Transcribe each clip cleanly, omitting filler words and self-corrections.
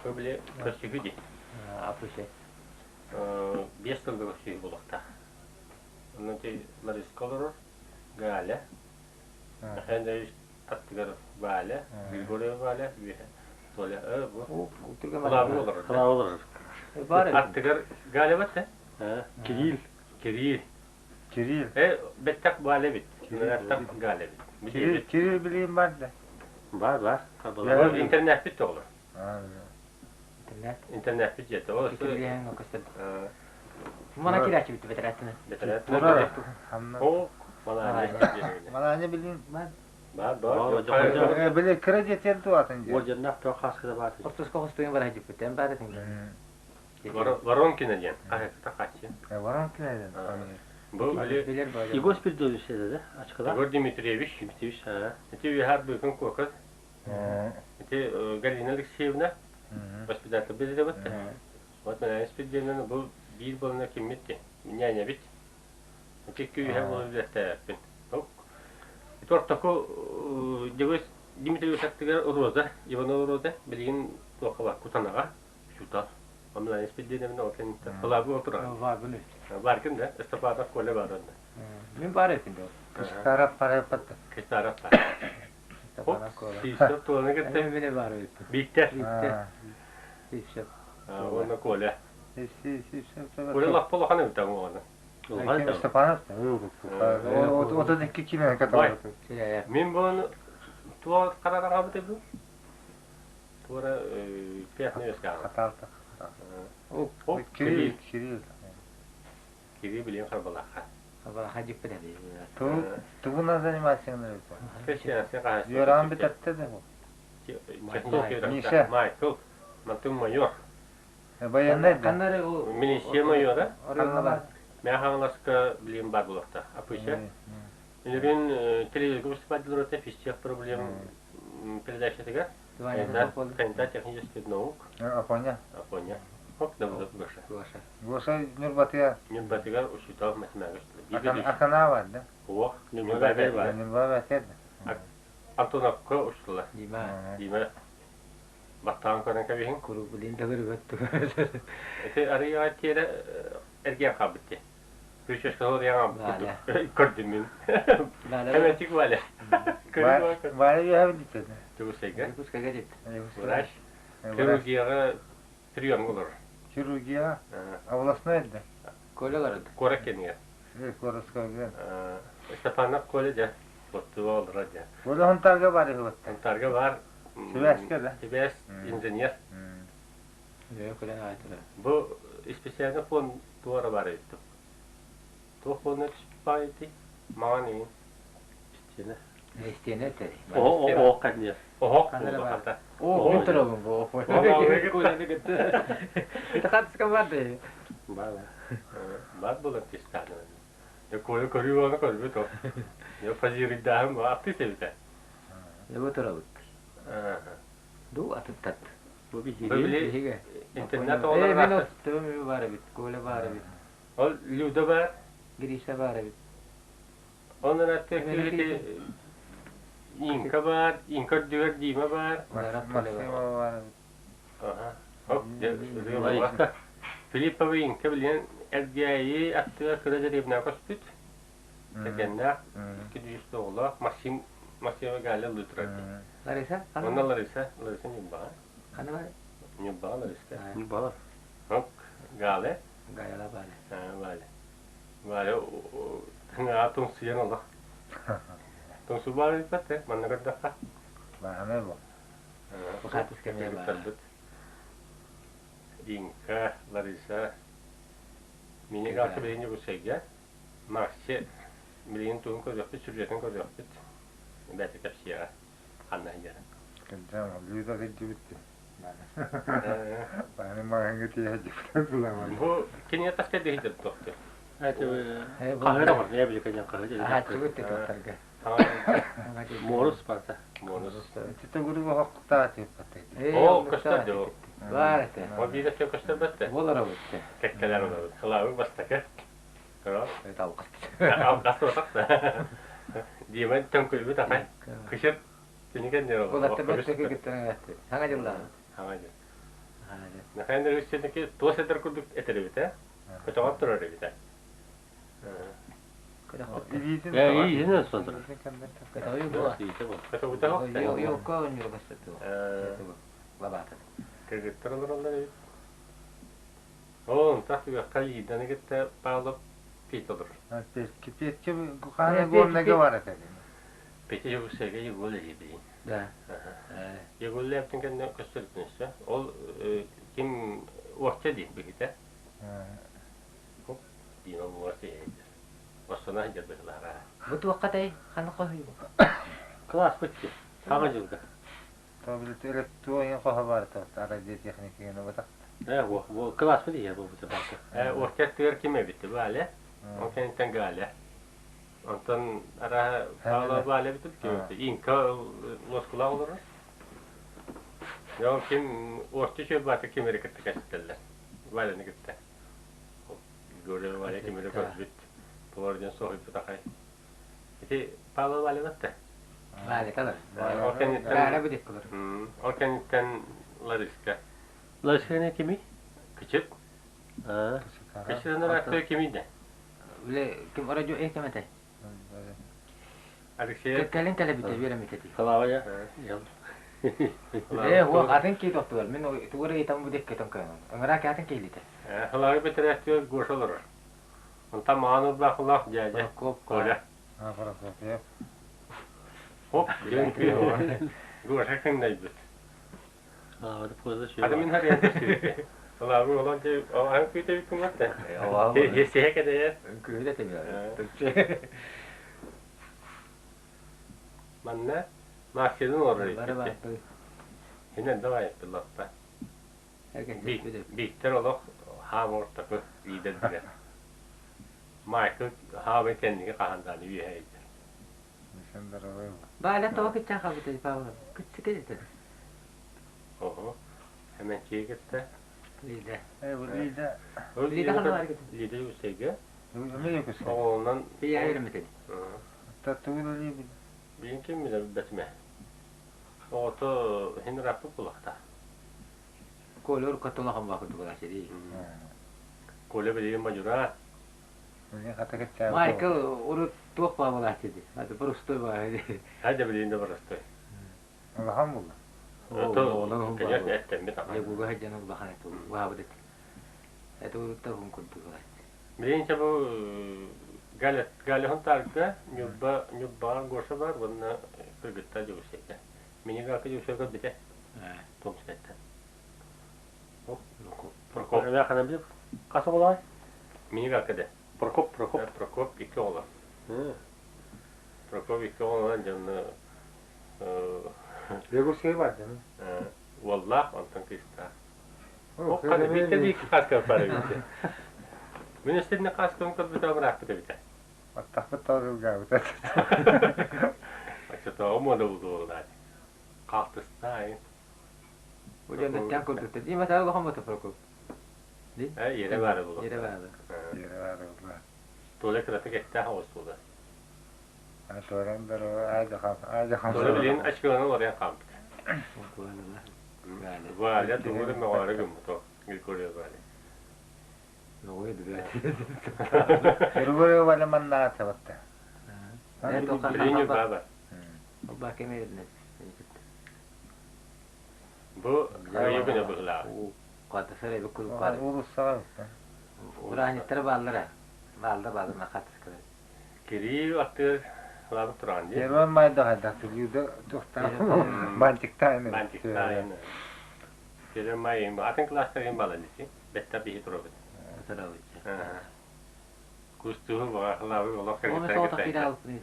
Бу били көрсүһүү дии. Апыше. 5 сылга көрсүһүү буолуохтаах. Онно ити Лариска олорор, Галя, Михаил Андреевич аттыгар Валя, Григорьева Валя, үөһэ Толя, бу Кулаабы олорор. Кулаабы олорор. Аттыгар Галя бат э? Кирилл. Кирилл. Кирилл. Бэттэх Валя бит. Бэттэх Галя бит. Кирилл, Кирилл билигин бар да? Бар, бар. Интернет бит оҕолор. Интернет. Интернет бит дьиэтэ. Ол Мана кирээччи бүттү бэтэрээттинэ. Бэтэрээттинэ. О, Маланя билин бар. Бар, бар. Били кыра дьиэтигэр туатын дьиэ. Орденнаах туох хааскыта баар. Ортоско хостуйун бар дьиппиттэн бар этин. Воронкина диэн. Хаһыакта хаччы. Воронкина диэн. Бу били Егор Спиридонович да, ачкыда. Егор Дмитриевич. Дмитриевич, а. Ити үһар быыкын куокас. Ити Галина Алексеевна воспитатель билдебит. Вот мен Спиридоновна бу биир буолна киммит нянябит. Ити күүһэ буолан билэхтээппин. Ити ортоку Дмитрий аттыгар Роза, Иванова Роза, билигин туохха бар, Кутанаҕа, учуутал. Онно Спиридоновна ол кэнниттэн Кылаабы отурар. Бар Баркын да, Ыстапаатах Коля бар онно. Мин бар этим да. Кыстарап парапат. Кыстарап бар. Сиисеп туоланы кытта. Мен бар этим. Бииктер. Бииктер. Сиисеп. Уонна Коля. Сиисеп. Коля лаппа улахан эбит оҕону. Степанов. 32 кило каталог. Мин буну туа карараҕабыт эбит. Туора пятна өскә. Хаталта. Кирилл, Кирилл. Кирилл билин харбалаха. Харбалаха диппит эби. Тугунан заниматься нравится? Юран битетте де бу. Миша. Майкл. Мантын майор. Военный да. Милиция майора. Мен Хаҥаласка билим бар булахта. Апыша. Үнүрүн телевизорга выступать роте физтех проблем передачатыгар. Кандидат технических наук. Апоня. Апоня. Хоп, да будет Гоша. Гоша. Гоша Нюрбатыгар. Нюрбатыгар учутал математика. Аканава, да? О, Нюрбатыгар. Нюрбатыгар. Антоновка учтула. Дима. Дима. Баттаан көрөн кэбиһин. Курубулин да көрбөттү. Эти арыйга тиэрэ эргиэн хаалбыт Прическа яңа көрдүм мин. Хәмәтик Валя. Валя үһәбин дитте. Тугусайга. Тугусайга дит. Врач. Хирургияга прием олор. Хирургия. Областной да. Коля олород. Кора кенигер. Коровская. Степанов Коля дьэ. Оттуга олорор дьэ. Коля Хонтарга бар үһү Хонтарга бар. Сибээскэ да. Сибээс инженер. Бу специальный фонд туора бар эбит. Туох буолна түспүт маҥан иин. Истиэнэ. Истиэнэ этэ. Оһох кэнниэр. Оһох буолла. Оо, мин турабын бу. Ити хатыска бар да. Бар. Бар буолан түстааны. Дьэ Коля көрүү буолан көрбүт ол. Дьэ позируйдааһын бу артист эбитэ. Дьэ бу турабыт. Ду атыттат. Бу биһиги. Интернет оҕолор. Мин оттуом бар эбит, Коля бар эбит. Ол Люда бар. Гриша бар эбит. Онон аттык киһити Инка бар, Инка үрдүгэр Дима бар. Максимова бар. Аха. Хоп, Филиппова Инка билигин Эргээйи аттыгар кыра дэриэбинэ көспүт. Кэргэннээх, икки дьүс оҕолоох Максим Максимова Галя ылыы турар дии. Лариса? Онно Лариса, Лариса Ньурбаҕа. Ханна бар? Ньурбаҕа Лариска. Ньурбаҕа. Хоп, Галя. Галяла Валя. Валя. Валя тыҥаҕа тоҥсуйан олох. Тоҥсу баар эбиппэт э, манна көрдөххө. Баһанай бу. Бухатыска эмиэ баар. Динка, Лариса, Мини галка билигин Дьокуускайга, Макси билигин тугун көрүөхпүт, сүрүөтүн көрүөхпүт. Бэйэтэ кэпсиэҕэ ханна сылдьарын. Кэнчээн Люда кэлдьибит Бааны маҕаҥҥа тиэһэ дьиптэн Бу кинигэ тас кэлдэ сылдьар туохтур. Хаһыат оҥордо, я биле кэннен хаһыат. Аһааччыбыт тутуохтарга. Морус барта. Морус. Ити гуру хохтаа типпат. Оо, көстөр дьо. Бар этэ. Ол биир өттө көстөрбөт Болар абыт. Кэккэлэр олорбут. Кылаабы бастакы. Көрө. Талқас. Алгас отақ. Дима төңкүлбүт ахай. Кышыр Киниген не Ол атта бөттөкү кыттан Саҥа дьыллаах. Саҥа дьыл. Михаил Андреевич туос этэр курдук этэр эбит ээ. Көтөҕөр турар эбит ээ. Илиитин Илиитин сонтура. Көтөҕүтэ Кыргыттар олороллор эбит. Оо, онтах үөххэ Лиданы кытта Павлов Петя олорор. Петя хаана горнага бар этэ. Петя Югусега Егор Лебедин. Да. Егор Лебедин кэннэ көстөрүтүн өссө. Ол ким уорча дии быһыта. Хоп, диин ол уорча иһэйдэр. Оссона сылдьар быһылаара. Бу туохха тай хана хоһуйу? Класс бытчы. Саҥа дьылга. Электрония хоһо бар радиотехниканы батах. Э, бу бу класс бит иһэ бу бу бака. Э, уорча ким эбит Валя. Ол кэнниттэн Галя. Онтон араа Павлова Валя бит ким Инка лоскулаах олорор. Дьэ, ким уорча үчүгэй баата ким эрэ кытта кэпсэтэллэр. Валяны кытта. Григорьева Валя ким эрэ көрбүт. Туор диэн соһуйбут ахай. Ити Павлова Валя батта. Валя талар. Ол кэнниттэн Валя бу декколор. Ол кэнниттэн Лариска. Лариска не кими? Кычыт. Аа. Кычытын араактыы кимий да? Үлэ ким радио э кеметей? Алексей. Кэлин кэлэбитэ үөрэммитэ дии. Халава я. Ээ, уох атын кии тохтугар. Мин тугу эрэ ыйытам бу диэккэ тон Ыҥыраак атын киилитэ. Халаҕы бэтэрээттигэр Гоша олорор. Онтон маҕан урбаахылаах дьээдьэ Прокоп Коля. Прокопьев. Хоп, диэн Гоша кыҥнайбыт. Аа, поза Хата мин харыйан көстүбүт. Халаҕы олон дьэ аһын күүтэбит куматта. Сиһэ кэдэйэр. Үҥкүүһү тэбиэр. Манна Максидын олорор Бары иккитти. бар. Хинен давай пилотта. Биктер олох хаам ортакы лидер билэр. Майкл хаабын кэнниги хаһандааны үөһэйдэр. Баала тоҕо кыччаах хаалбытай Павлов? Кыччы кэлитэ. Оһо. Hemen киһи Лида. Лида. Лида ханна бар кит? Лида Юсейге. Эмне көсө? Оҕолонон Бия үөрэммитин. Татугул ли Биин ким билэр бэтме. Оҕото хин раппы булахта. Колор катула хамба курдук сири. Коля билигин мажура. Билигин хата кыччаабыт. Майкл урут туох баабалаах дии. Аты простой баа. Хайда билигин да простой. Улахан буолла. Конечно, эттэммит ахан. Ягуга хаджан улахан эту. Баабыт. Это урутта хун курдук. Билигин чэ бу Галя Галяһын таарга Ньурба Ньурбаҕа Гоша бар уонна кыргыттар Дьокуускайга. Минигака Дьокуускайга бите. Томскайтан. Прокоп. Эбээ ханан билип? Хас оҕолоой? Минигака де. Прокоп, Прокоп. Прокоп икки оҕолор. Прокоп икки оҕолонон дьонно Дьокуускай бар дьон. Уоллаах, онтон кыыстаах. Ол ханы бииртэ биир хааскар бар эбит. Мин өстүнне хааскам көрбүтэ бырааппыт эбитэ. Аттахпыт тоҕулгаабыта. Оччотооҕу муода булуоллаат. Хаалтыстаайын. Удьон курдук. Дима саа улахан бата Прокоп. Э, иэрэ баара булу. Иэрэ баара. Иэрэ баара була. Толя кыраты кэттээх оҕус була. Торан аажа аажа Толя билигин очколарын олорон хаампыт. Валя тугу да мөҕөөрө гыммыт Григорий Валя. Ой, дыбят. Григорий Валя маннаата батта. Билигин баба. Оба кемердин. Бу айыбын быһылаа. Катасара бу кул бар. Улуссаға. Ураниттар бааллара. Баалда баалда макатыскара. Кирилл аттыгар лабы туран дии. Первый майда хайда түгүдө тухтан бантиктайны. Бантиктайны. Первый май атын класстарын балан дии. Бетта биһи турабыт. Турабыт. Кустуһу баҕахлаабы олох Ону соҕотох киирэ алпын.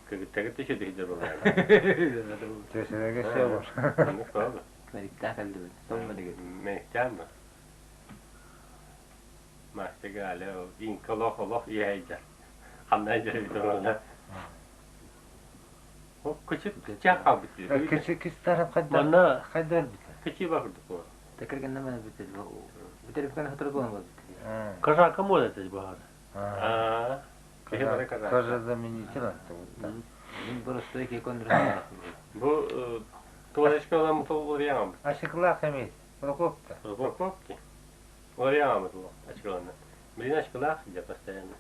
Кыргыттагыт түшө дихидер болар. Төсөге сөбөр. Аннык баҕа. Мэриктаах элдибит. Сонно дигит. Мэриктаан ба. Мастыга але инка олох олох иһэйдэр. Ханна дьэрбит олорла. О кычыт кыча хаалбыт. Кычы кистарап хайдар. Манна хайдар бит. Кычы бакырдык бу. Текергенне мен бит. Битерипкен хатыр болан бит. Казака мода эти баар. Аа. Киһи бары казака. Кожа заменитель атты. Мин простой ки кондура. Бу туалечка olan мутул буян. Ашыклах эмес. Прокоп да. Прокоп. Прокоп ди. Уларыйаҕаммыт улах ачыкыланна. Билин ачыкылаах сылдьар постоянно.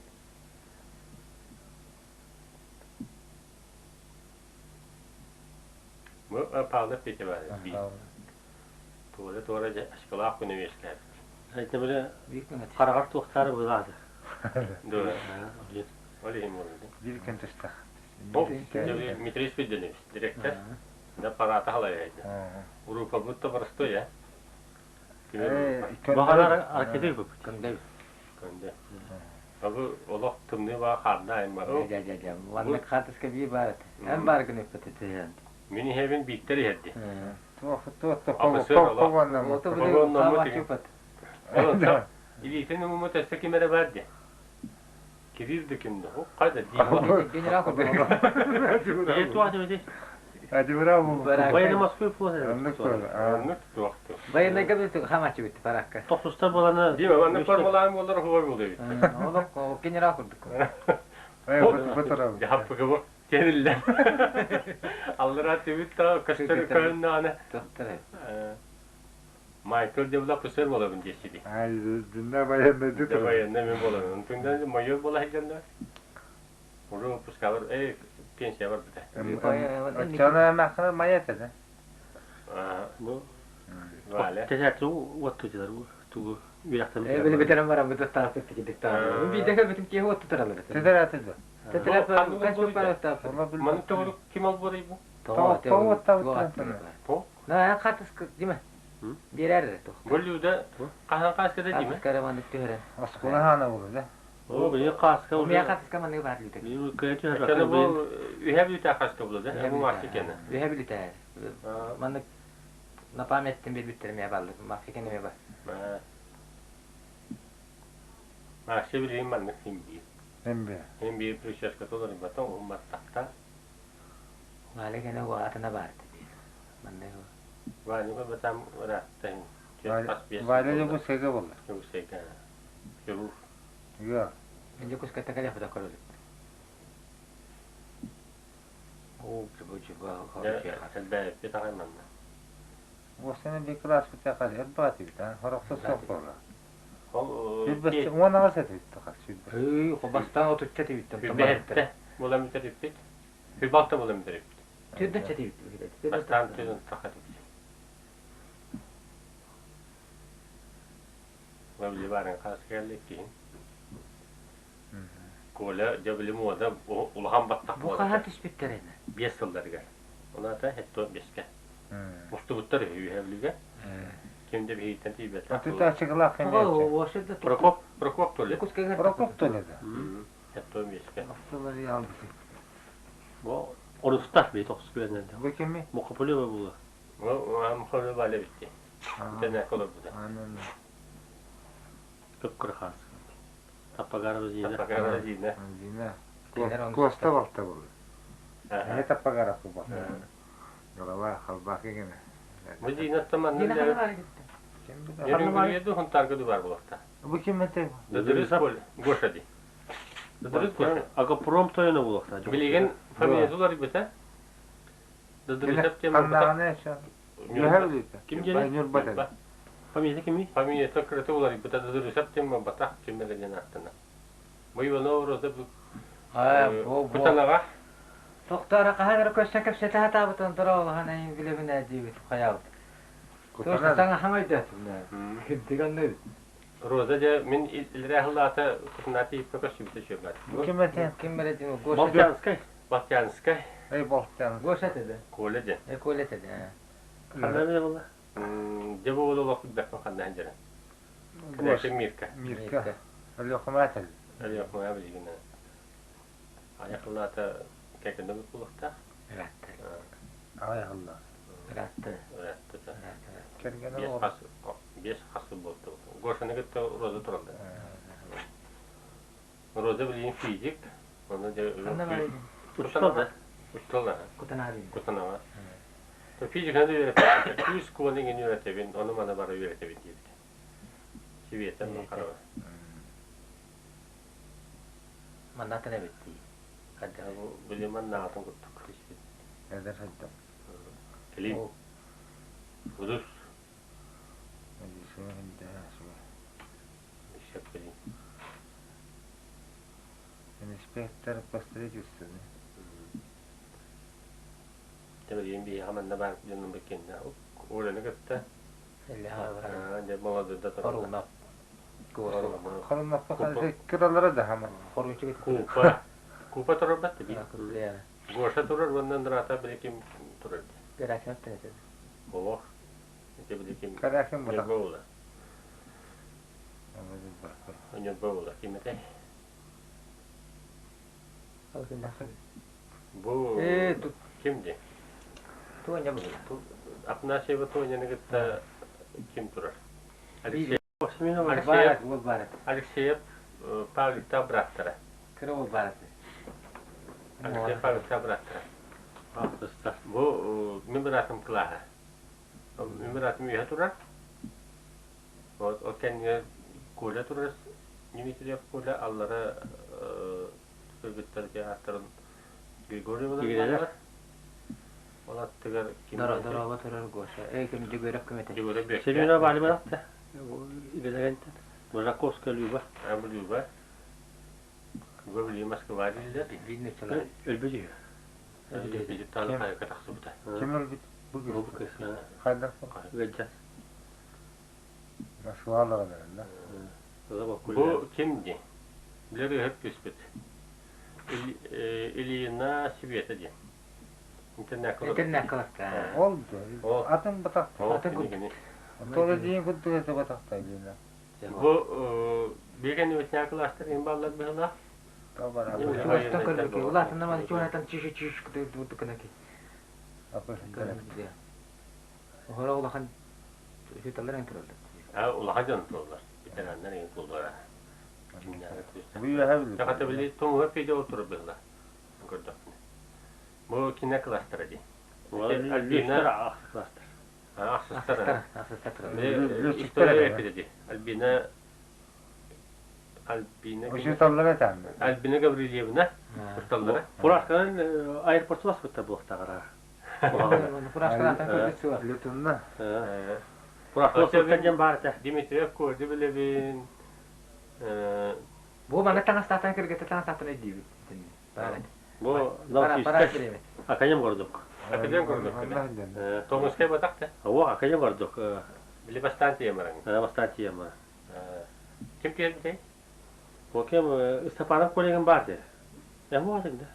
Бу Павлов Петя баар биир. Туора туора дьэ ачыкылаах күнү үөскээбит. Айтна бile Биир күн ati. хараҕар туохтаары быылаата. Дуо. Ол иһин буолла. Биир күн түстэх. Бу Дмитрий Спиридонович, директор. Да парата халайайды. Урупа будто простой, а? Баҕалар аркетик бу. Көндө. Көнде. Бу олох тымныы баа хаарда айма. Дьэ дьэ дьэ. Маннык хаартыска биир баар этэ. Эн баар гын өппөт этэ. Мин иһэбин Бииктэр иһэрди. Туох туох Апысыр олох. Ото били Погон номмут хаамааччы игин. өппөт. Ол илиитин умумут өссө ким эрэ бар дии. Кирилл да ким да. Хайда дии. Генерал курдук. Е туох дебети? Адибра бу. Военный Москвы флот. Оннук Оннук туохту. Военныйга били хаамааччы бүттү паракка. Тохсустар боланы. Дима, манна формалаан болар хуой болду бит. Олох генерал курдук. Бу Жаппыгы бу. Тенилле. Аллара түбүт та көстөр көөннө Тохтор. Майкл Девла пысыр болабын десиди. Ай, динна военный Дэ военный мен болабын. Түнден майор бола хилгенде. Уже выпуска бар, эй, пенсия бар бите. Оччоно махна маят это. Бу Валя. Тесәтсу уотту дилер тугу үяхтан. Э били бетерен баран бу тастааппыт тикидик таа. Биде кэлбитим киһи уотту туралар. Тедер атыды. Тетелеп кэс бар таа. Маны тоғыры ким ал борай бу? То? На хатыс диме. Берер тох. Бөлүдө кахан каскада диме. Хатыс караман түһөрен. Оскола хана болду да. О, били каска Умия уже. хатыс каман бар лүтэ. Били кәтү Өйткені бу үһә бүтә каска булды, да? Бу маски кене. Үһә билите. Маннык на памяттен бер бүттерме балды. Маски кене бар. Маски билин маннык химби. Эмбе. Химби прическа толор батон умматтакта. Вале кене атына бар ти. Маннык. Ванюга батам раттан. Валя жогу сега болду. Жогусега. Хирург. Я. Мен куска такале фото көрөлүк. О, бу бу Элбэ бит ағайманна. Осене бир класс бите кал элбат бит, а хороксо сок болду. Ол Бир он ага сет бит кал. Үй, хобастан отучча тибиттен. Хүбәтте бола мүтер бит. Хүбалта бола мүтер бит. Түрдөн чатибит. Бастан түн тақат бит. Вабли барын қас келдик кейін. Коля жабили мода улахан баттақ Бу хаха түспүттер эне. Бес сылдарга. Оната хетто беске. Мустубуттар үйәблүгә. Кимде бейтен тибет. Атыта чыгылак О, эме. ошо да. Прокоп, Прокоп толе. Кускага. Прокоп толеди. Хетто беске. Автолар ялды. Бу орустар били тохсус күрәннән. Бу кими? Мукапулы бу. Бу амхолы бале битти. Тәнә колып бу. Анан. Көп кырхас. Таппагар зина. Таппагар зина. Зина. Коста балта болду. Эне таппагар бу балта. Голова халбак гене. Бу зина таман. Дина хана бар кетти. Ерин хунтарга дубар булакта. Бу ким эте? Дыдырыс кол, Гоша ди. Дыдырыс Гоша. Ага пром тойны булакта. Билеген фамилиясы улар бит, Дыдырыс тема. Каннаганы ша. Ким келе? Нюрбат. Фамилия кими? Фамилиясы кырты улар бит, Дыдырыс тема батак киммерден аттына. Бу Иванов роза бу. А, бу бу. Кутанага. Токтора каханыр көссө кепсете хатабытын тура хана билебине дибит хаябыт. Тура саңа хамайда. Дигәнне. Роза же мин илрәһлата кутанати ипкөшү бит шөбәт. Бу ким эте? Ким бередин Гоша. Балтянскай. Балтянскай. Эй Балтян. Гоша теде. Колледж. Э коле теде. Кандай биле була? Дебо боло вакыт бәкмә хандан җара. Гоша Мирка. Мирка. Алёхмат. Алёхмат билгенә. Аяклата кәкендә булыкта. Ратты. Аяклар. Ратты. Ратты. Кергәне Бес хас, бес хасы булды. Гошаны гытта роза туралды. Роза билген физик. Оны Кандай бар иде? Учталда. Учталда. Кутанаби. Кутанага. То физик ханды үйрәтә. Күз куаның үйрәтә бин, оны мана бара үйрәтә бит дип. Сибиеттен карава. Маннатына битти. Кадда. Бу билеман наатын куттук. Эдер хәтта. Клим. Удус. Инспектор по строительству. Тэбэлиин биһиэхэ манна баар дьонум биккиннэ. Оляны кытта. Дьэ молодой да Хоруна. Хорунаппа кыралара да хама. Купа. Купа турарбат да бии. Гоша турар уонна Нрата били ким турар. Герасимов тенесе. Олох. Ити били ким. Каракин Ньурба була. Ньурба була. Ким этэй? Бу ким ди? Тоня була. Афанасьева Тоняны кытта ким турар? Алексеев. Алексеев Павликта бырааттара. Кыра ол баар. Алексеев Павликта бырааттара. Бу мин быраатым кылааһа. Мин быраатым үөһэ турар. Вот ол кэннигэр Коля турар, Дмитриев Коля аллара кыргыттар ааттарын Григорьевалар. Ол аттыгар ким Дороба турар Гоша. Эй, ким Дегөрөк көмөтө. Дегөрөк Бекке. Семена Валиманатта. Идэлэгентен. Мужаковская Люба. А, бу Люба. Люба били Москва дииллэр. Билнечелер. Өлбүт Өлбүт таалы хайка тахсыбыта. Ким өлбүт? Бу Бу кыз. Хайдах? Веджат. Москвалар да. Бу ким ди? Билер өһөп түспүт. Ильина Света диэн. Интернет Интернет Ол атын батахта. Атын кини. Тола диин курдук это батахта диина. Бу биген үтнә класстар им баллар быһыла. Табара. Чугастан көрбүккэ. Улаатынна маны чугастан чиши-чиш курдук кынаки. Охора улахан үталлар эн тураллар. А улахан дьон тураллар. Ветераннар эн куллара. Бу юһа били. Тахата били туңга пиде отырып быһыла. Көрдөк. Бу кине класстара ди. Альбина класстар. Ахсыстар. Ахсыстар. История пиде Альбина Альбина Учуталлара таанна. Альбина Гаврильевна Учуталлара. Фуражканан аэропорту баспытта буохтагара. Фуражканан көрбүт суа. Лютунна. Фуражка баспыттан дем бар эте. Дмитриев көрдү билебин. Бу мана таңастаатан киргете таңастаатан өйдүүбүт. Бар. Бу Новосибирск. Академ городок. Академ городок. Томскай батакта. О, Академ городок. Били бастан тиемаран. Бастан тиема. Ким келди? Бу кем Степанов коллегам бар де. Я муатык да.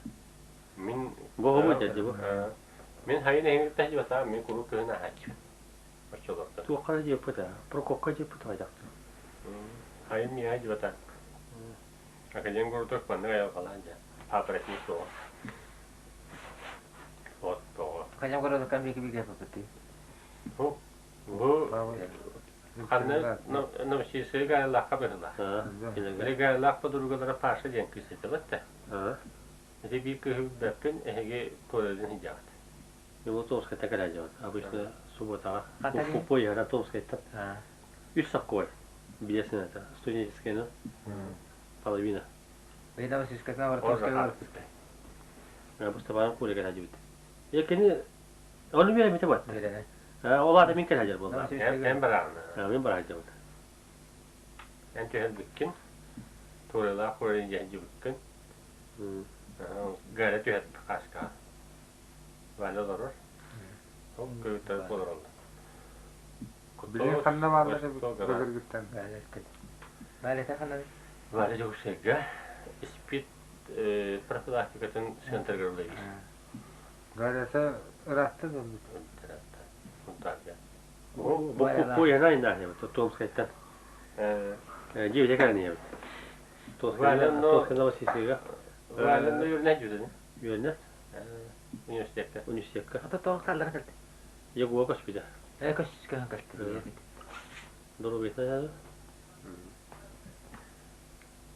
Мин Бу хому деді бу. Мин хайын эңир тәһи бата, мин куру кыһын ахач. Бачолорда. Туаққа деп бұта, Прокопқа деп бұта айдақты. Хайын мия жибата. Академ городок банны аял калан жа. Папретник то. Вот то. Академ городок кам бики бики папати. Бу бу ханны новосибирская лаққа быһыла. Билеге лаққа дуругалара паша диэн кысыты батта. Эти бир кыһы бэппин эһиги туоратын хиджаат. Ему Томская такая делает. Обычно суббота. Купой я Томская. Үс саккой. Билесин это. Студенческая, ну. Половина. Бейда Новосибирская на Томская. Я просто барам кулеге хадибит. Я кени Оны бер мите бат. Олар да мен кел хажар болды. Мен барамын. Мен бар хажар болды. Мен төһөн бүккин. Турала курын жанжы бүккин. Гара төһөт каска. Валя дорор. Ол көтөр болор. Билин ханна баалар бөгөргүттен. Валя ханна. Валя жокшега спид профилактикатын центрге улайбыз. Галята ыраатта да. Бу бу яна инда Томскайттан. Жибе жакан не. Томскай Томскай Новосибирскийга. Валя юрнә жүдү. Юрнә. Университетке. Университетке. Ата тоқталдар кэлти. Егуа көспүдэ. Э көспүскэ кэлти. Дору бетна.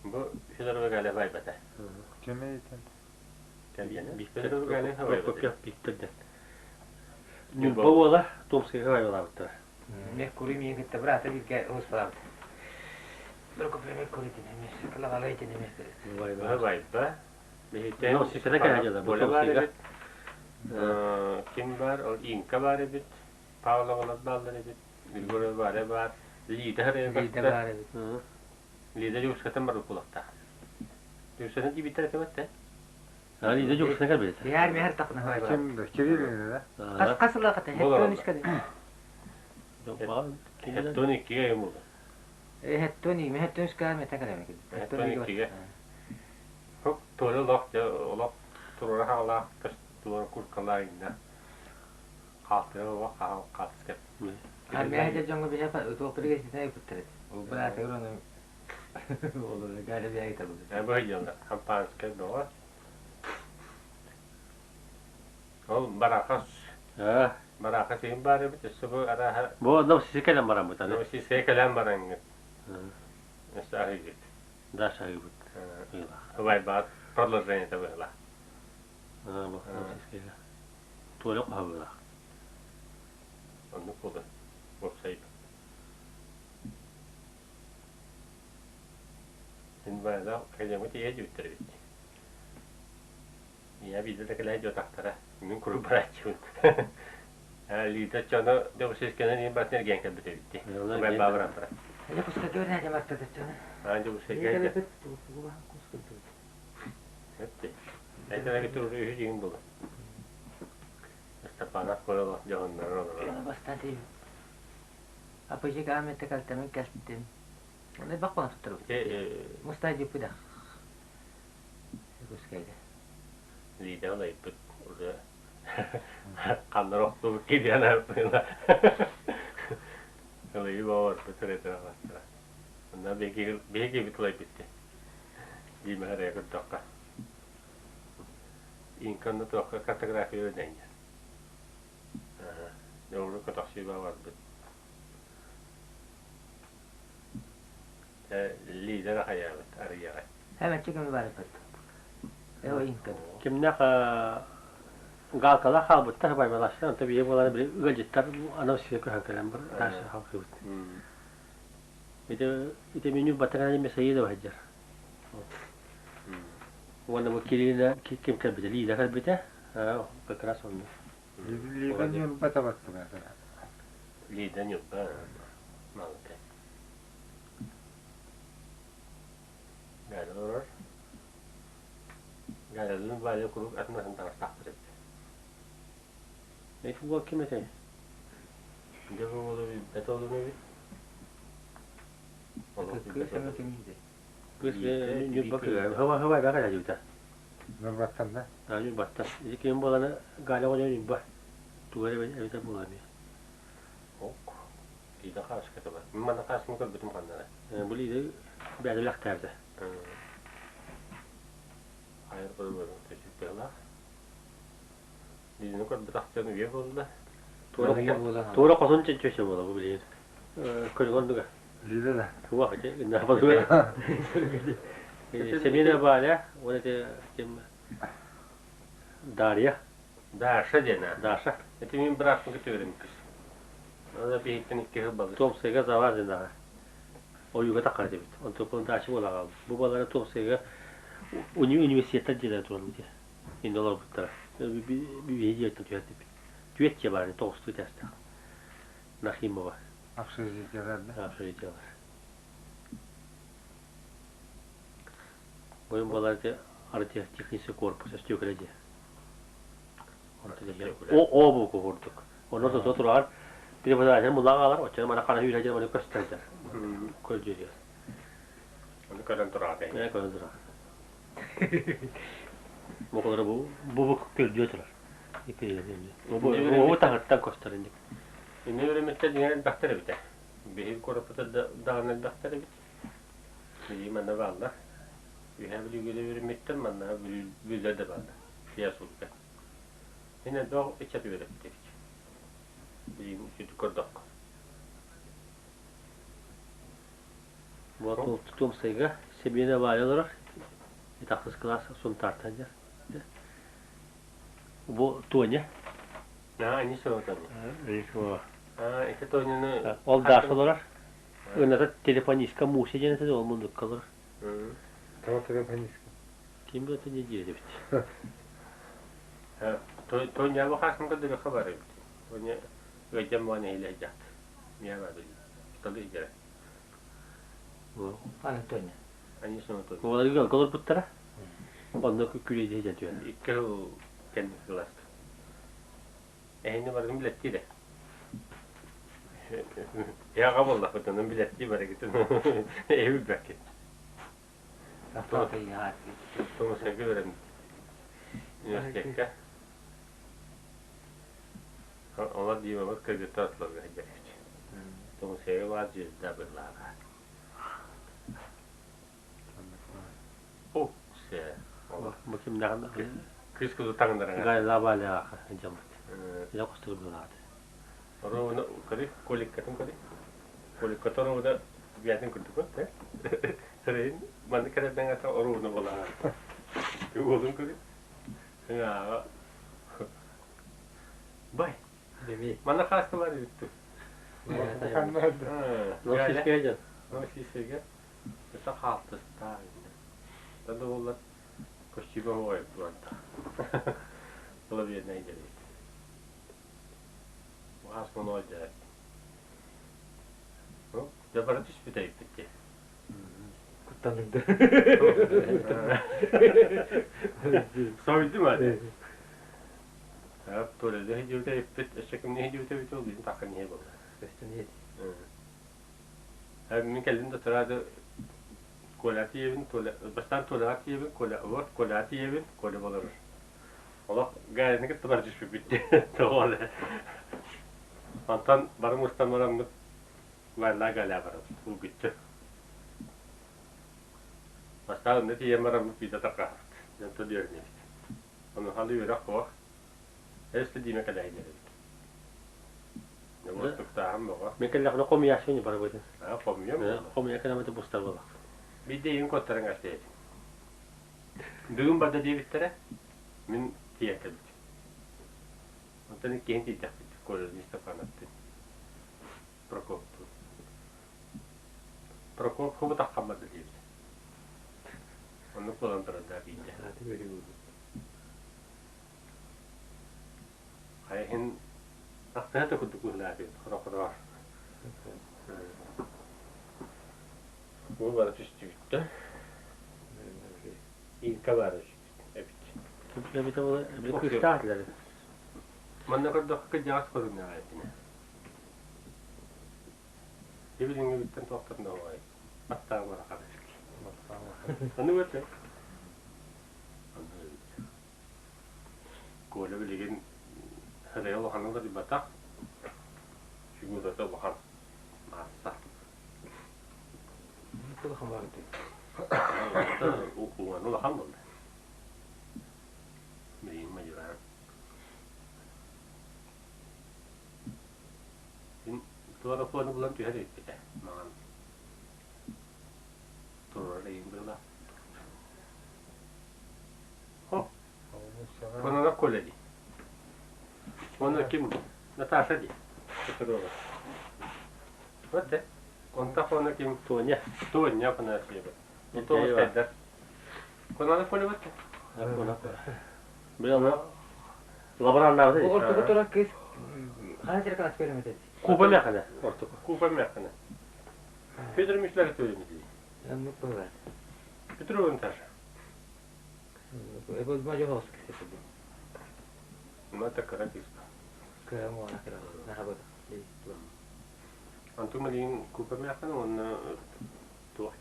Бу Федорова Галя байбата. Кеме итен. Федорова Галя байбата. Викторден. Нюрба буола Томскайга байбалаабыттара. Мен кури миин кытта брата бирге успалабыт. Бір көпеме кури динеме, кылагалай динеме. Байба. Байба. Новосибирскайда кэлэ Боля бар эбит. Ким бар? Ол Инка бар эбит. Павлова баллар эбит. Григорий бар бар. Лида Лида бар эбит. Лида жугускатын бар укулакта. Дьокуускайдан тиийбиттэр этэ бэтте. Лида Дьокуускайга кэлбит. Биһэр миһэр тахна хой. Ким да Кирилл да? Хас хас сыллаахата хеттон үскэ. Хеттон иккиге юм болду. Хеттон и хеттон үскэ мете кэлэме. Хеттон иккиге. Хоп туора лох олох турура хаалаах көс туора куркалаа инна. Хаалтыра олох хаал хаатыска. Армия дьоҥҥо биһэ туох билигеситин ыппыттар. Ол быраата ону Олор галя биайта бу. Быһыйалар хампаанскай бөҕө. Ол барахас барахас иһин баар эбит өссө бу арааһа Бу Новосибирскай кэлэн бараммыт аны. Новосибирскай кэлэн бараҥҥыт. Өссө аһыйгыт. Даша аһыйбыт. Убайбаат продолжение быһыла. Бу Новосибирскайга. Туоля хоһобулах. Оннук буолар. Уопсай. Инвалидов академия тиийэ дьүттэр эбит. Ийэ биирдэ да кэлээ дьуотахтара. Мин куруук барааччыбын. Лида чоно Дьокуускайынан иин барытын эргийэн кэлбит эбит дии. Убай баабыран баран. Дьокуускайга өрнэ дьаматтады чоно. Аа Дьокуускайга Өттü. Айтана бүтүр үһү дьиҥин буолар. Степанов көрө дьоһуннарын олорор. Бастаан тиийбит. Апыжик ааметте кэлтэмин кэлтим. Онно бак туттарбыт. Мустай дьиппида. Дьокуускайга. Лида олайбыт уже ханнар охтубут кидиан арпыла. Ылайы баҕарбыт ретро бастара. Онно биһиги биһиги бит Дима эрэ көрдөххө. Инканна туохха картография өдәннер. Дьоҕуру көтөхсүү барбыт. Лидер хайаабыт арыйаҕай. Хэмэччи көмө барыппыт. Эо инка. Кимнэх галкалар хаалбыттар байбалаштар, онто бие буолары били ыалдьыттар анал сире көһөн кэлэн бар дальше халкыбыт. Ити ити меню батарани месайы да баһдьар. Уонна бу Кириллина ким кэлбитэ, Лида кэлбитэ, как раз онно. Лида Ньурба табаттыга. Лида Ньурба малыты. Галя олорор. Галялыын Валя куруук атын атын таҥастаахтар эбит. Эй, футбол ким этэй? Дьэ бу уолу билбэт олум эбит. Олох билбэт Кыыс олум. кимиде. Кыыс Ньурба кыыһа. Хыба хыба бака дьүтэ. Ньурбаттан да? Ньурбаттан. Ити ким буоланы Галя оҕонньор Ньурба. Тугу эрэ эбитэ буолар эбит. Ок. Лида хааска бар. Мин манна хааскын көрбүтүм ханна эрэ. Бу Лида бэйэлэхтээбитэ. Хайыр көрбөтүм төчүк быһылаах. Лиданы көрбөтөхтөн үйэ буолла. Туора хотун чөчө буола бу билигин. Көргөн дуга. Лида да. Туга хачы инна Семена Валя, вот это кем Дарья. Даша диэн аа. Даша. Ити мин бырааппын көтүөрүм кыс. Ана биһиттэн икки сыл балыс. Томскайга завар Ойууга таххар дебит. Онтон Даша буолаҕа. Бу балара Томскайга университеттар дьиэлэр туран бити. Инде олорбуттара. Биһи дьиэттэн түһэр дебит. Түөт дьиэ баар, тоҕустуу этээстээх. Нахимова. Общежитиелар да? Общежитиелар. Бойун балар технический корпус өстүөкөлө дьиэ. О о бу курдук. Онно то турар преподаватель мулаҕалар, оччону мана хана үүрэ маны көстөрдөр. Көлдьүрү. Ону көрөн тураат. Э көрөн турар. Бу бу бу көлдьүө турар. Бу бу таһыттан көстөр инник. Инне үөрэммиттэр дьиҥэр элбэхтэр эбит. Биһиги куораппыта даҕаны элбэхтэр эбит. Билии манна бааллар. Үһээ Бүлүүгэ да үөрэммиттэр, манна Бүлүүлэр да бааллар. Фиасулка. Мин элбэх ыччат үөрэппит эбит. Билигин сүдү көрдөххө. Бу Томскайга Семена Валя олорор. Итахсыс класс Сунтаартан дьэр. Бу Тоня. Аа, они соо Тоня. Аа, ити Тоняны... Ол Даша олорор. Ыната телефонистка Муся диэн этэ, ол мундукка олорор. Тоҕо телефонистка? Ким бу не диир эбит. Тоня бу хаасым көрдөрүөххэ бар эбит. Тоня ыйдьан буолан эһилэйдьэхт. Миэ бар били. Талы иджэрэ. Аны Тоня. Они соо Тоня. Олар ыалга олорбуттара. Онно күлэйдии дьэ түһэн. 2 жыл кэнник кылааска. Эһини барытын билэттии да. Яға боллахпыт, онон билэттии барыгытын. Эһи билбэккин. Томасарга үөрэммит. Университекка. Олор Димабыт кыргыттар ортолоругар сылдьар эбит. Томасарга баар звезда быһыылааҕа. О, се. Бу кимнээҕин Кыыс кызы таҥнаран. Гайла Валяҕа дьаммыт. Илэ кустук быһыылаата. Оруобуна көрүй, коликкатын көрүй. Коликката оруобуна биятын курдук э? Сырайын маннык кэлэрдэн ата оруобуна буолаҕа. Уолун көрүй. Сыҥааҕа. Бай. Манна хаастылар бүттү. Носискеге дьон. Носискеге. Өтө хаалтыстаа. Тада буоллар көстүүбэ оҕойып туранта. Була биэрнэй дэрит. Баас моной дэрит. Дьэ бары түспүт эбиппит дии. Куттаннык да. Соһуйдум ады. Туалетга сылдьыбыт эбиппит, өссө кимҥэ сылдьыбыт эбит ол билин таххан иһэ буолла. Көстөн иһит. Мин кэллим да сразу Коля тиийэбин, Коля, бастаан Толяҕа тиийэбин, Коля, вот Коля тиийэбин, Коля болорор. Олох Галяны кытта бары түспүппүт тоҕо эрэ. Онтон бары мустан бараммыт Валла Галя барабыт, улгуччу. Бастаан онно тиийэн бараммыт биирдэ тарҕаһабыт. Дьонтон үөрэнэбит. Онуоха үөрэх суох. Өссө Дима кэлээйдэр эбит. Уостуктааһын бөҕө. Мен кэллэхпинэ хомуйааччы барабытын. Аа, хомуйам. Хомуйа кэлэмэти бустар буолах. Биирдэ ийэм куоттаран кэпсээтим. Бүгүн барда диэбиттэрэ, мин тиийэн кэлбитим. Онтон иккиһин тиийдэхпит, Коля Степановтыын, Прокоптуун. Прокоп хубутаххан барда диэбитэ. Оннук буолан турардаах биирдэ. Хайа иһин ахтыһа да курдук быһыылаах эбит, хоро-хороор. Бу бары түстүбүттэр. Инка баар эбит. Эбитэ була кыыстаах этилэр. Манна көрдөххө кырдьаҕас көрүҥнээх этинэ. Ибилиҥҥибиттэн туохтан да оҕой. Аттаах барахан эбит. Аны өтө. Коля билигин сырайа улаханнык уларыйбатах, фигурата улахан, маасса. Улахан баҕайы. Уҥаны улахан буолла. Билигин мадьыраан. Мин туора фону булан түһэр эбиппит ээ, маҥан. Турар эйим быһыылаах. Кононов Коля дии. Уонна ким? Наташа дии. Петрова. Вот да. Онтон фона ким? Тоня. Тоня Афанасьева. Тоня Хайдар. Кононов Коля вот Били лабораннаабыт. Ортоку турар кыыс хаһан сир канас көрүмүт Куба мэхэнэ ортоку. Куба мэхэнэ. Федор Мишлер төлөмүт дии. Оннук быһыылаах. Петрова Наташа. Ну, это кыра кыыска. Кыра муона кыра. Наһабыт. Антон Малин купа мяхана, он туох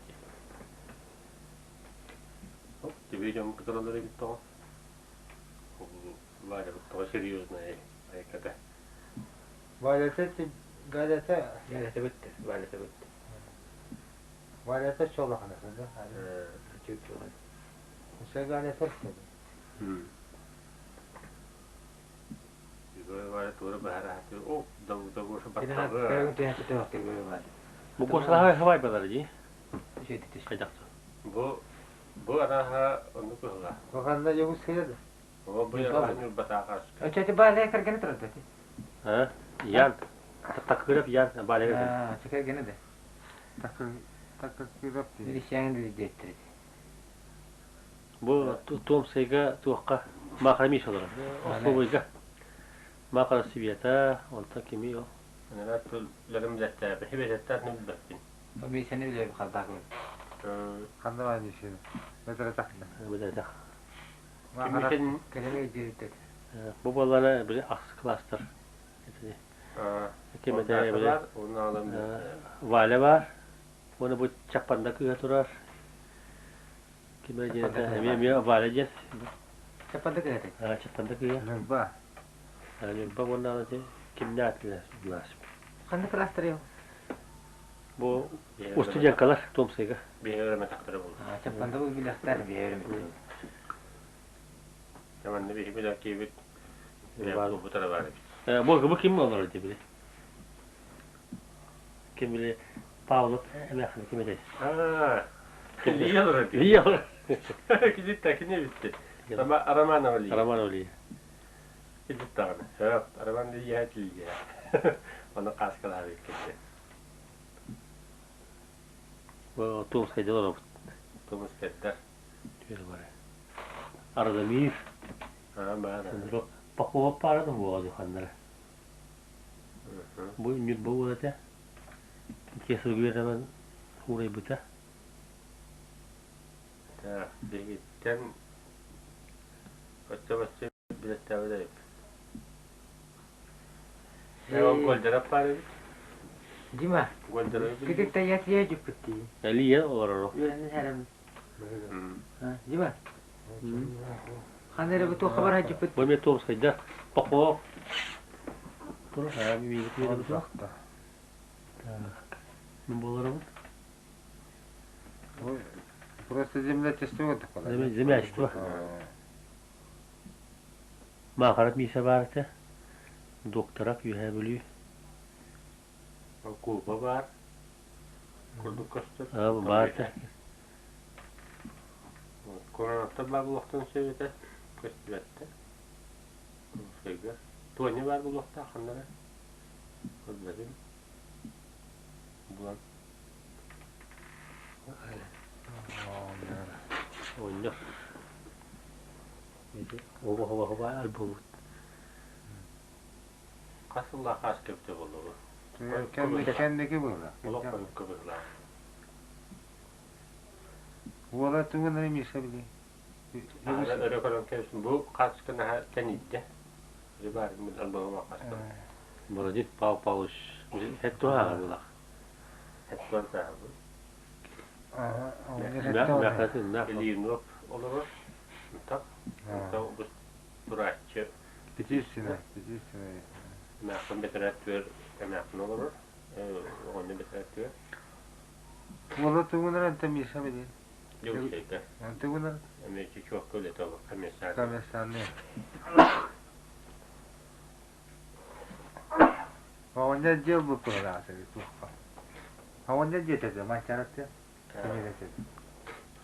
дии. Тебе дьон кытаралар эбит тоҕо. Валя тоҕо серьезная айката. Валята Галята Галята бүттэ. Валята бүттэ. Валята чолахана да? Чуть-чуть. Галята Валя тура баһара о да баттаҕы. Бу косалаһа хавай балар дии. Хайдахту. Бу араха оннук быһыла. Бу ханна Дьокуускайга да? Бу бу араха Ньурбатааҕар. Өчөтү баалая кэргэнэ турар да? А? Ян. Такырып Ян баалая. Аа, кэргэнэ да. Такырып дии. Билисян диэттэр. Бу Томскайга туохха Махара Миша олорор. Остолобуйга. Махара Света, онтон кими ол? Ана тулларым билэттээбэ, хибэтэттаат билбэппин. Мисени билэби халдаак. Ханна баар Мишени? Бэтэрэтэх. Бэтэрэтэх. Кимитин Кэлин өйдүүрдэр. Бу буоллана били ахсы класстар. Ким этэ били Валя бар. Уонна бу Чаппанда кыыһа турар. Ким диэн эмиэ эмиэ Валя диэн. Чаппанда кыыһа. Чаппанда кыыһа. Ньурба. Ньурба уонна кимнээх этилэр Ханна класстар Бу устудьуонкалар Томскайга. Биһиги буолла. Чаппанда бу билэхтэр биһиги Манна биһиги билэккибит бу бар эбит. Бу ким олорор дии Ким били Павлов эмээхсин ким этэй? Аа. Лия олорор. Лия олорор. Кини кини битти. Романова Лия. Романова Лия. Килит даҕаны. Сөп. Роман Лия Лия. Оны каскалаабыт кэллэ. Бу Томскайда олоробут. Томскайда. Түөрэ бар. Арадамир. Аа, баар. Попова пара да буола духаннара. Бу Ньурба уола этэ. Кесаргүөрэмэн уурайбыта. Так, биһигиттэн оччо-бачча билэттээбит эбит. Гольдеров баар эбит. Дима, Гольдеров китик таятия дьүппүт дии. Элия олороро. Үөрэнэн хэрем. Дима. Ханна эрэ бу туох хабар дьүппүт? Бу эмиэ Томскайда Попов. Тура миигит үөрэммит. Так. Мин буоларабын. Просто землячество такое. Землячество. Маахарат Миша баар этэ. Докторап Үөһээ Бүлүү. Куба бар. Курдук көстөр. Аа, баар этэ. Коронаттар баар буолуохтан сөп этэ. Көстүбэттэ. Томскайга. Тоня баар буолуохтаах ханнара. Көрбөтүм. Булан. Оонньор. Оба хоба хоба альбомут. Хас сыллаах хаас кэпте буолла Кэнники буолла. Олох хойукка быһылаах. Уола тугун Миша били. Өрө көрөн кэбистим. Бу хаачыска наһаа тэнийдэ. Рыбар мин альбомума хаста. Молодец, Павел Павлович. Хеттуха булах. Хеттуан саабы. Ага. Илиинуоп олорор. Так. Бу турааччы. Пятисина, пятисина. Эмээххин бэтэрээт түөр эмээххин олорор. Оҕонньор бэтэрээт түөр. Уола тугун anta Миша били. Дьокуускайга. Тугун Эмиэ чучуокка үлэтэ олор комиссар. Комиссарны. Оҕонньор дьиэл бу туһалаата туохха. Оҕонньор дьиэтэ маччаратты.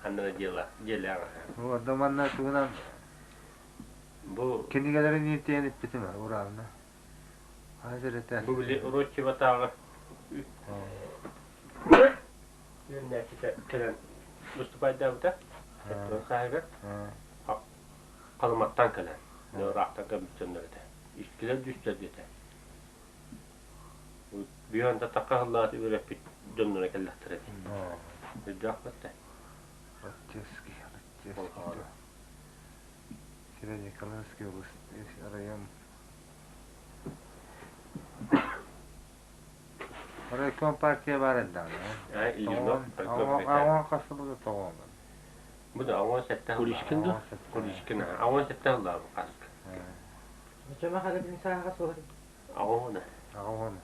Ханна дела дьиэлээх. Орда манна тугунан Бу кинигэлэрин ииртиэн иппитим Урална. Хазыр этэ. Бу били Ротчеватааҕы үөрэнээччитэ кэлэн выступайдаабыта. Сааһыгар Халыматтан кэлэн, ыраахтан кэлбит дьоннор этэ. Иккилэр үстэр диэтэ. Бүһэн татахха сыллаат үөрэппит дьонноро кэллэхтэрэ дии. Өйдөөх бэтте. Ротчевский, Ротчевский. Северо-Николаевский область, район. Райком партия бар элдәҕинэ. Ильинов, Аҕан хасыбыта тоҕоон. Бу да аҕан сэттэ Куличкин да? Куличкин аҕан сэттэ сыллаабы хаска. Чама хада бин сааха суох. Аҕан Аҕан.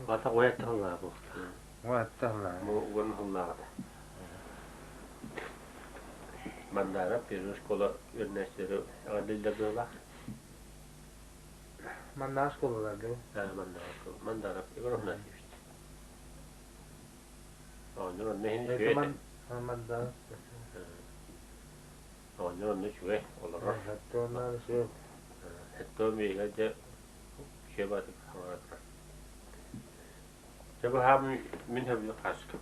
Бата уйатта сыллаабы. Уйатта сыллаабы. Бу уон сыллааҕыта. Мандара первая школа үөрэнээччилэри эҕэрдэллэр быһыылаах. Маннаах школалар дуу? Маннаах школа. Мандаров Егор Афанасьевич. Оҕонньор онно иһин үчүгэй этэ. Мандаров. Оҕонньор онно үчүгэй олорор. Хаттуоннаах үчүгэй. Хаттуон биһиги дьэ үчүгэй баатык хаҥара турар. Дьэ бу хаам мин сөбүлүү хаска.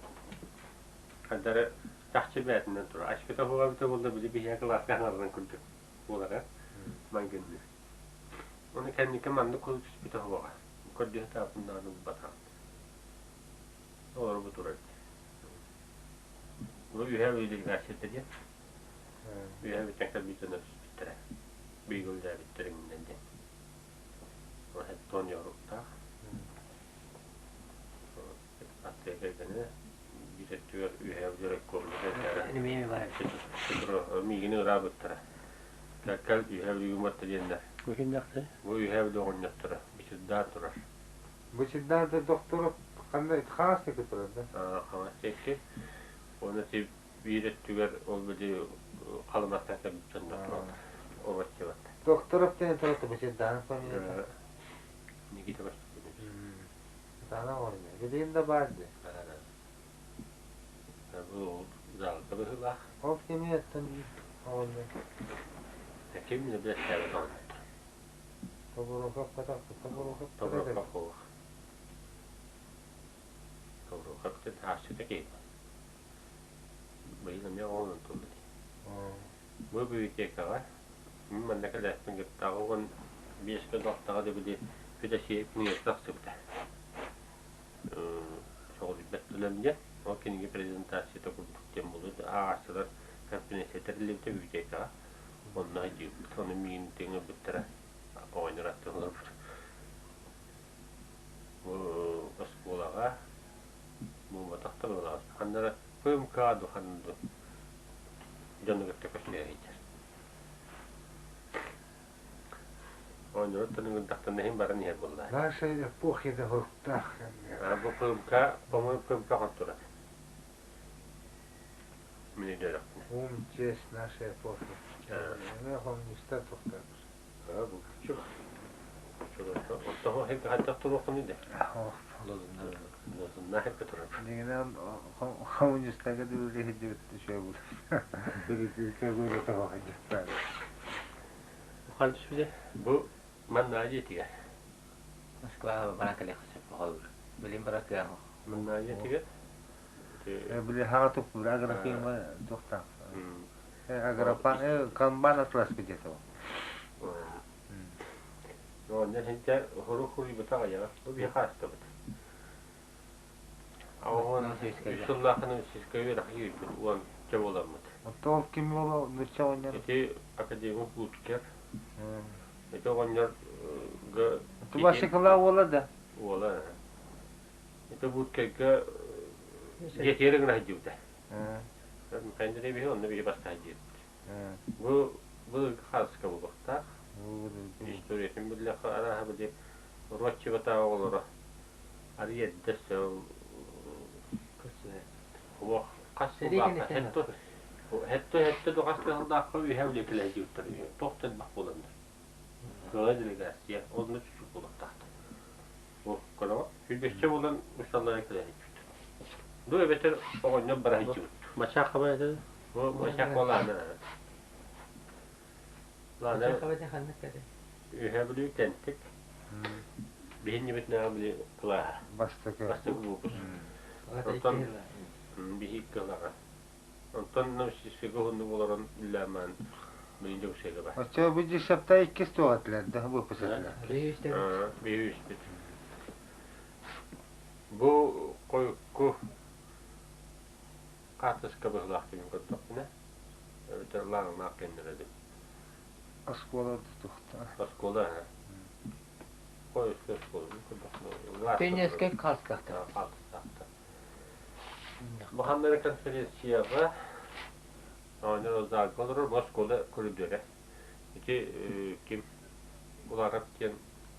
Хардары чахчы бээтинэн турар. Ачкыта хуга эбитэ буолла били биһиэхэ кылааска хаҥарынан курдук буолара. Майгынныы. Ону кэнники маннык курдук түспүтэ суоҕа. Көрдүһэ таапыннаҕына булбатаҕым. Олору бу турар. Бу үһэ делегацията диэн. Үһэ бүтэн кэлбитин түспүттэрэ. Биигилдээбиттэр иҥнэн диэн. Тон yoruктаах. Аттыга кэргэнэ биир өттүгэр үһэ Миигини ыраабыттара. Кэл үһэ бүлүүгүн барта диэннэр. Бу кимнээхтэй? Бу үһэ бүлүү оҕонньотторо. Бычырдаан турар. Бычырдаан да докторов ханна хаҥас диэки турар да? Хаҥас диэки. Уонна ти биир өттүгэр ол били халыматтан кэлбит дьоннор тураллар. Овощеват. Докторов диэн турар Бычырдаан фамилията. Никита Васильевич. Сана оҕонньор. Билигин да баар дии. Бу залга быһыылаах. Ол кими оттон оҕонньор? Ким да билэттээбэт оҕонньор. Тобуруокап патах Тобуруокап Тобуруокап буолуох. Тобуруокап диэн аасчыта киһи. Быйыл эмиэ оҕонон турда дии. Бу библиотекаҕа мин манна кэлээппин кытта 15 алтаҕа да били Федосеев кинигэтэ тахсыбыта. Соҕотуйбат тылым диэн. Ол кинигэ презентацията курдук диэн буолуо. Ааҕааччылар конференция тэриллибитэ библиотекаҕа. Онно сылдьыбыппыт. Ону миигин тэҥ ылбыттара. Оҕонньор аттыгар олорбут. Бу оскуолаҕа буолбатах да быһыылаах. Ханна эрэ ПМК ду ханна ду дьону кытта көрсүһэ сылдьар. Оонньоруттан ыҥырдахтарына иһин баран иһэр буоллаа. Наша эпохи да хоруктаах. Бу ПМК, по-моему, ПМК контура. Мин өйдөөхпүнэ. Ум, честь нашей эпохи. Эмиэ коммунистар тухтар. Бу күчүк. Оттоһо хайдах туруоххун да? Лозуннар хеппе турар. Дигинен коммунистарга дүлү хиддибит үчүгэй буолар. Билигин тоҕо хайдахтар. Хан түспүтэ. Бу манна дьиэтигэр. Москваҕа баран кэлиэххэ сөп холобур. Билин бара кыах. Манна дьиэтигэр. Били хаҕа туппур агрофирма туохтаах. Агропан канбан атласпыт диэтэ ол. Оонньон синтэ хору хуруйбута аҕыйаҕа. Бу биһи хаастыбыт. Оҕон үс сыллаахын сискэ үөрэх киирбит уон чэ буоламмыт. Оттон ол ким буола нучча оҕонньор? Ити академик Буткер. Ити оҕонньор Тубасикыла уола да? Уола. Ити Буткерга дьиэтигэр гына сылдьыбыта. Михаил Андреевич онно биһи бастаан дьиэбит. Бу былыргы хааска буолуохтаах. Историятын биллэххэ арааһа били Роччебатаа оҕолоро арый эрдэ сыл Уох хас сыллаахха хетто хетто хетто ду хас сыллаахха үһэ үлэ кэлэ туох да элбэх буоланнар. Кыла делегация онно чучук буолуохтаахтар. Бу көрөҕө сүүрбэччэ буолан усталлара кэлэ Бу эбэтэр оҕонньор бара сылдьыбыт. Мачаах хабай этэ? Бу мачаах буолаана. Лаана ханнык кэлэ? Үһэ Бүлүү Кэнтик. Биһиннибитинээҕи били кылааһа. Бастакы. Бастакы выпуск. Онтон биһи кылаҕа. Онтон Новосибирскайга уһуннук олорон үллээмээн билин Дьокуускайга бар. Оччо бу десятта иккис туох этилэр да выпуск этилэр. Биһи үспүт. Бу хойукку хаартыска быһыылаах диэн көрдөхпүнэ, эбэтэр лааҕынаах кэннэрэ Оскуола тутуохтаах. Оскуола хойукку оскуола көрдөхпүнэ. Пионерскай хаалыстаахтар. Хаалыстаахтар. Бу ханна эрэ конференцияҕа оонньоор залга олорор бу оскуола көрүдүөрэ. Ити ким Уларап диэн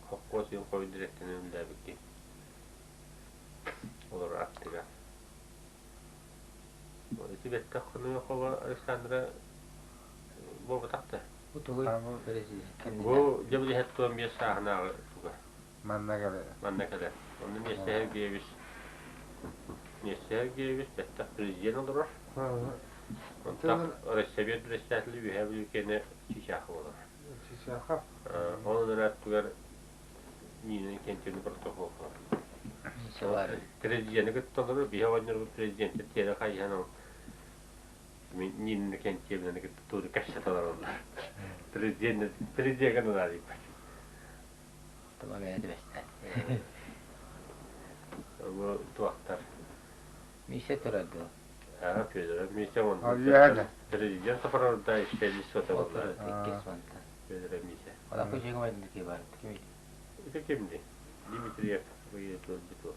холкуос иһин хойут дириэктэринэн үлэлээбит киһи. Олорор аттыгар. Ити бэттэх Хонуйахова Александра буолбатах да. Бу тугуй? Бу дьэ билиһэт туом биэс сааһынааҕы туга. Манна кэлэр. Манна кэлэр. Онно Миэстэһэр Геевич Миэстэһэр Геевич бэттэх президент олорор. Онтон Россовет председателэ Үөһээ Бүлүү киэнэ Чичахов олорор. Чичахов. Ол ыныраттыгар Нина Кентини протокол Президени кытта олорор, биһи оҕонньорбут президенти тиэрэ хайыһан ол Нина Кентьевнаны кытта тугу кэпсэтэ олороллор. Президент президенгэ наадыйбат. Тома бэйэ түбэстэ. Бу туохтар. Миисэ турар дуо? Аа, Федоров Миша он Үөһэ президент Сафарарда иштэли сота болла. Иккис мантан. Федоров Миша. Ола көжеге майдыки бар. Ким? Это кимди? Дмитриев выехал биту.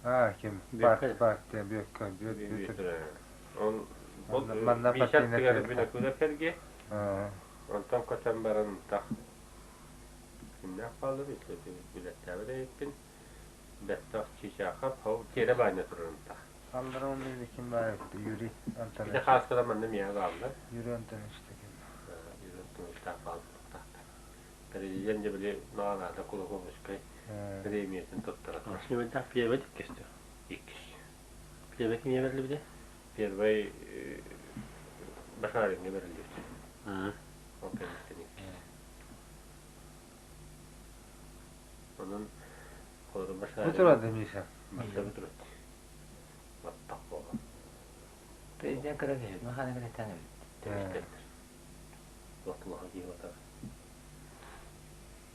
А, ким? Парт, партия, Бүөккө, Бүөт, Он Манна Миша партийный тигэр тэрилтэ. бинокула перге. Онтон көтөн баран тах. Кимнээх хааллар билэттээбит эбиппин. Бэттэх Чичахов ол тиэрэ баанньа турарын тах. Аллара он били ким бар эбит? Юрий Ити Антонович. хааскада манна миэхэ бааллар. Юрий Антонович ким? Юрий Антоновичтаах бааллар. Президент дьэ били наҕараада Кулаковскай премиятын туттара турар. Снимайдаах первый иккис. Иккис. Первый кимиэ бэриллибитэ? Первый Башариҥҥа бэриллибит. Ол кэнниттэн иккис. Онон холоро Бу Башарин турады Миша. барда бу турат. Баттах буолан. Президент кыра киһи. Махана кыра эбит. Тэбистэллэр. Туохтулаха киһи батар.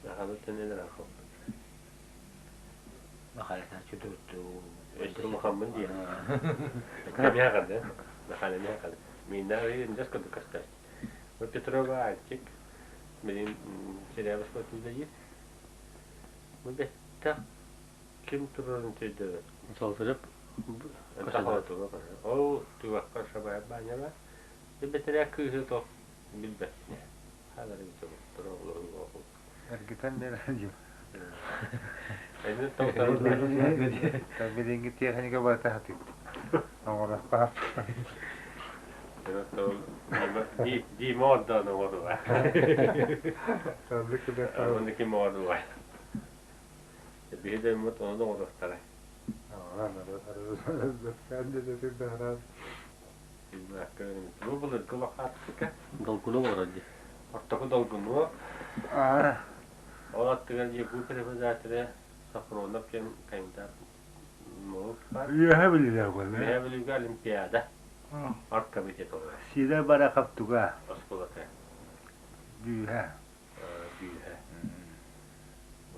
Аханы төннөлөр ахыл. Махана чудутту. Өстө мухаммын диye. Механа кады. Механа механа. Минна инжес кыды касташ. Бу Петрова Антик. Менин Челябинск өтүлдәйит. Бу бетта ким турарын төйдөбөт. Солтырып Ол тугакка шабай баняла. Бетере кыһы ток билбет. Халары бит тура олорун. Эргитен берер. Эни токтор. Билиңги техника барыта хатыт. Оңорохпа. Ди ди морда no орла. Таблик да. Онники морда. Биһиде мут оны орохтара. Бу булыр кылахаттыка. Долгуну олорор дии. Ортоку долгуну. Ол аттыгар ЕГУ преподавателе Сафронов кем кандидат наук бар. Үөһэ билилэр буолла. Үөһэ Бүлүүгэ Олимпиада. Арт комитет олорор. Сида Бараков туга. Оскуолата. Бүүһэ. Бүүһэ.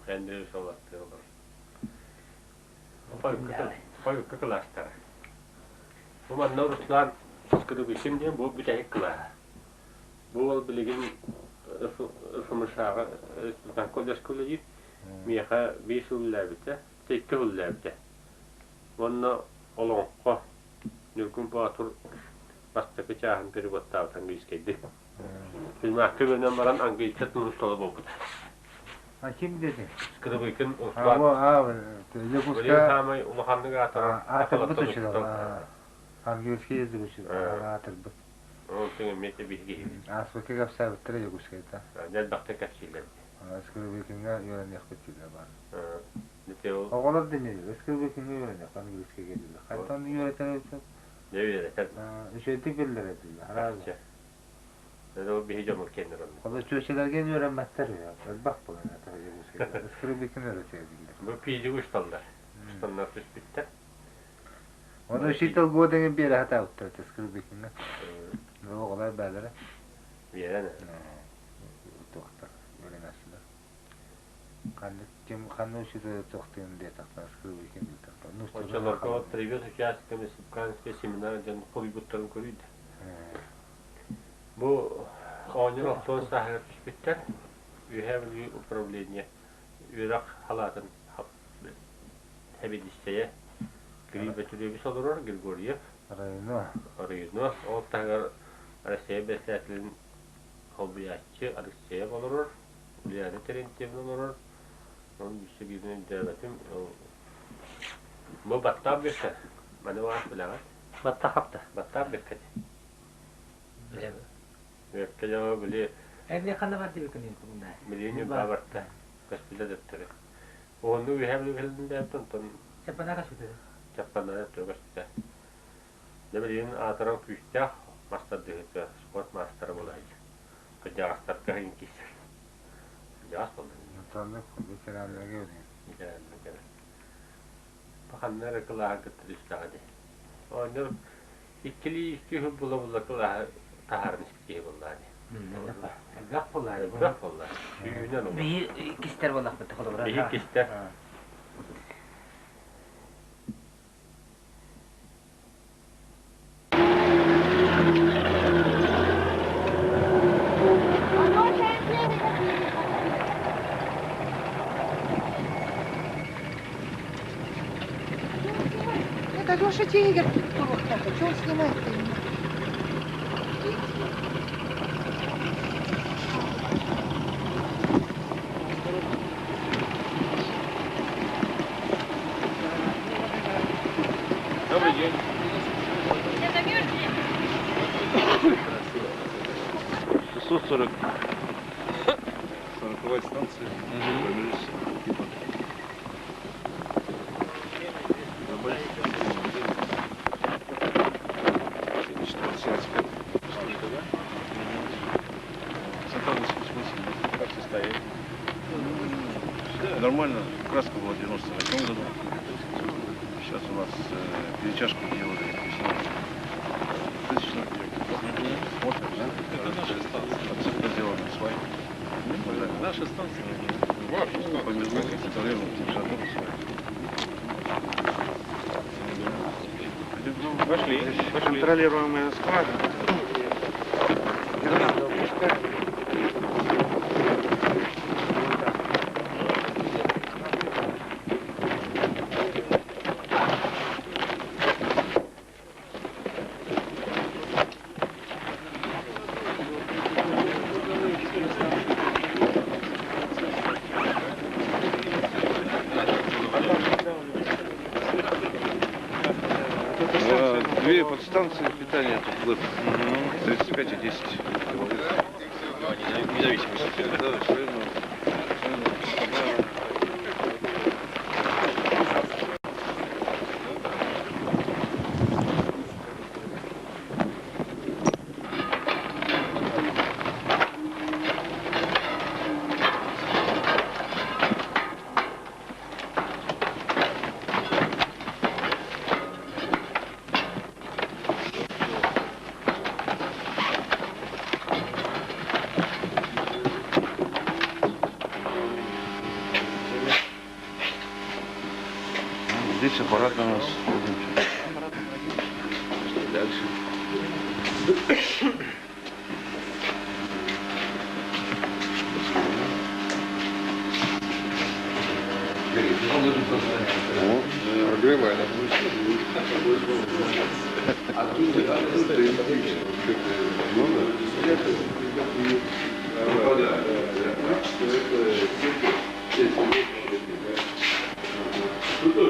Хендри сол аттыгар олорор. Хойукка кылаастара. Бу манна Руслан Скрыбыкин диэн бу бүтэһик кылааһа. Бу ол билигин ФМШ-ҕа республиканскай колледжка үлэлиир. Миэхэ биир сыл үлэлээбитэ, икки сыл үлэлээбитэ. Уонна олоҥхо Ньургун Боотур бастакы чааһын переводтаабыт английскайдыы. Фильмаакка үөрэнэн баран английскай тылын суола буолбута. А ким деди? Скрыбыкин А, Руслан. а, Билигин Якутска саамай улаханнык аатырар аатырбыт сахалартан учуутал. учуутал. Английский язык учуутал. Аатырбыт. Ол тэҥэ эмиэ биһиги киһибит. Ааспыкка кэпсээбиттэрэ Якутскайда. Элбэхтик кэпсииллэр. Скрыбыкинга үөрэниэхпит дииллэр баар. Дете ол Оҕолор да инньэ Скрыбыкинга үөрэниэх английскайга дииллэр. Хантан үөрэтэр эбит? дьэ үөрэтэр. Үчүгэйдик биллэр дииллэр. Араас. Ол биһи дьоммут кэннэр онно. Олор чүөчэлэргэ үөрэммэттэр элбэх буолан этэ Якутскайга. Скрыбыкин үөрэтэр дииллэр. Бу пиидик ушталлар. Уштаннар түспүттэр. Оны учитель года биэрэ хатаабыттар Скрыбыкинга. Оҕолор бээлэрэ. Биэрэн. Туохтар үөрэнээччилэр. Ханнык ким ханна учитель туохтуун диэтахтар Скрыбыкин диэтахтар. Оччолорго привет участками республиканский семинар дьон хоруйбуттарын көрүйдэ. Бу оонньуур охтуон сааһыгар түспүттэр. Үөһээ Бүлүү управление үөрэх халаатын хэбидиссэйэ Кирилл Бөтүрүөбүс олорор Григорьев Районо. Районо. Ол таһыгар Россия бэрэссэдээтэлин холбуйааччы Алексеев олорор, Ульяна Терентьевна олорор. Onun үстü бииринэн өйдөөбөтүм. Бу баттаах бүккэ. Маны баар билэҕит. Баттах хапта. Баттаах бүккэ. Билэбин. Бүккэ дьоҥо били Эбни ханна бар диэбиккин бугунна. билиини баабарта көспүтэ дөптөрү. Уонну үһэ билгэлин бэттэн тон Чаппанака сүтэ. чаппанара көспүтэ. Дэ билигин аатыран күүстээх мастардыһыта спорт маастара буолай. Кырдьаҕастарга иһин киирсэр. Кырдьаҕас буолла. Таннык ветераннарга үөрэн. Ханна эрэ кылааһы кытта түстэҕэ дии. Оонньор иккилии үстүү сыл була-була кылааһы таһааран испит киһи буоллаа дии. Элбэх буоллаа. Элбэх буолла. Сүүнэн олор. Биһи иккистэр буоллахпыт холобура. Биһи иккистэр. Алеша дьиэһигэр туруохтаах. Чего он снимает-то именно? Добрый день. Не замерзли? 640 сороковая станция, промежуточного типа. Центральный 88, как состояние? Нормально, краска была в 98 году. Сейчас у нас перетяжку делали в 18 тысячном. Смотрим, да? Это наша станция. Отсыпка сделана, свай. Наша станция. По мерзлоте контролируем температуру свай. Пошли. Пошли. Контролируемая склад. Две подстанции питания тут ЛЭП. 35 и 10 киловатт. Независимости. Да, всё верно. Здесь аппарат у нас. Что дальше? Прогревая. Оттуда электричество. Ну да.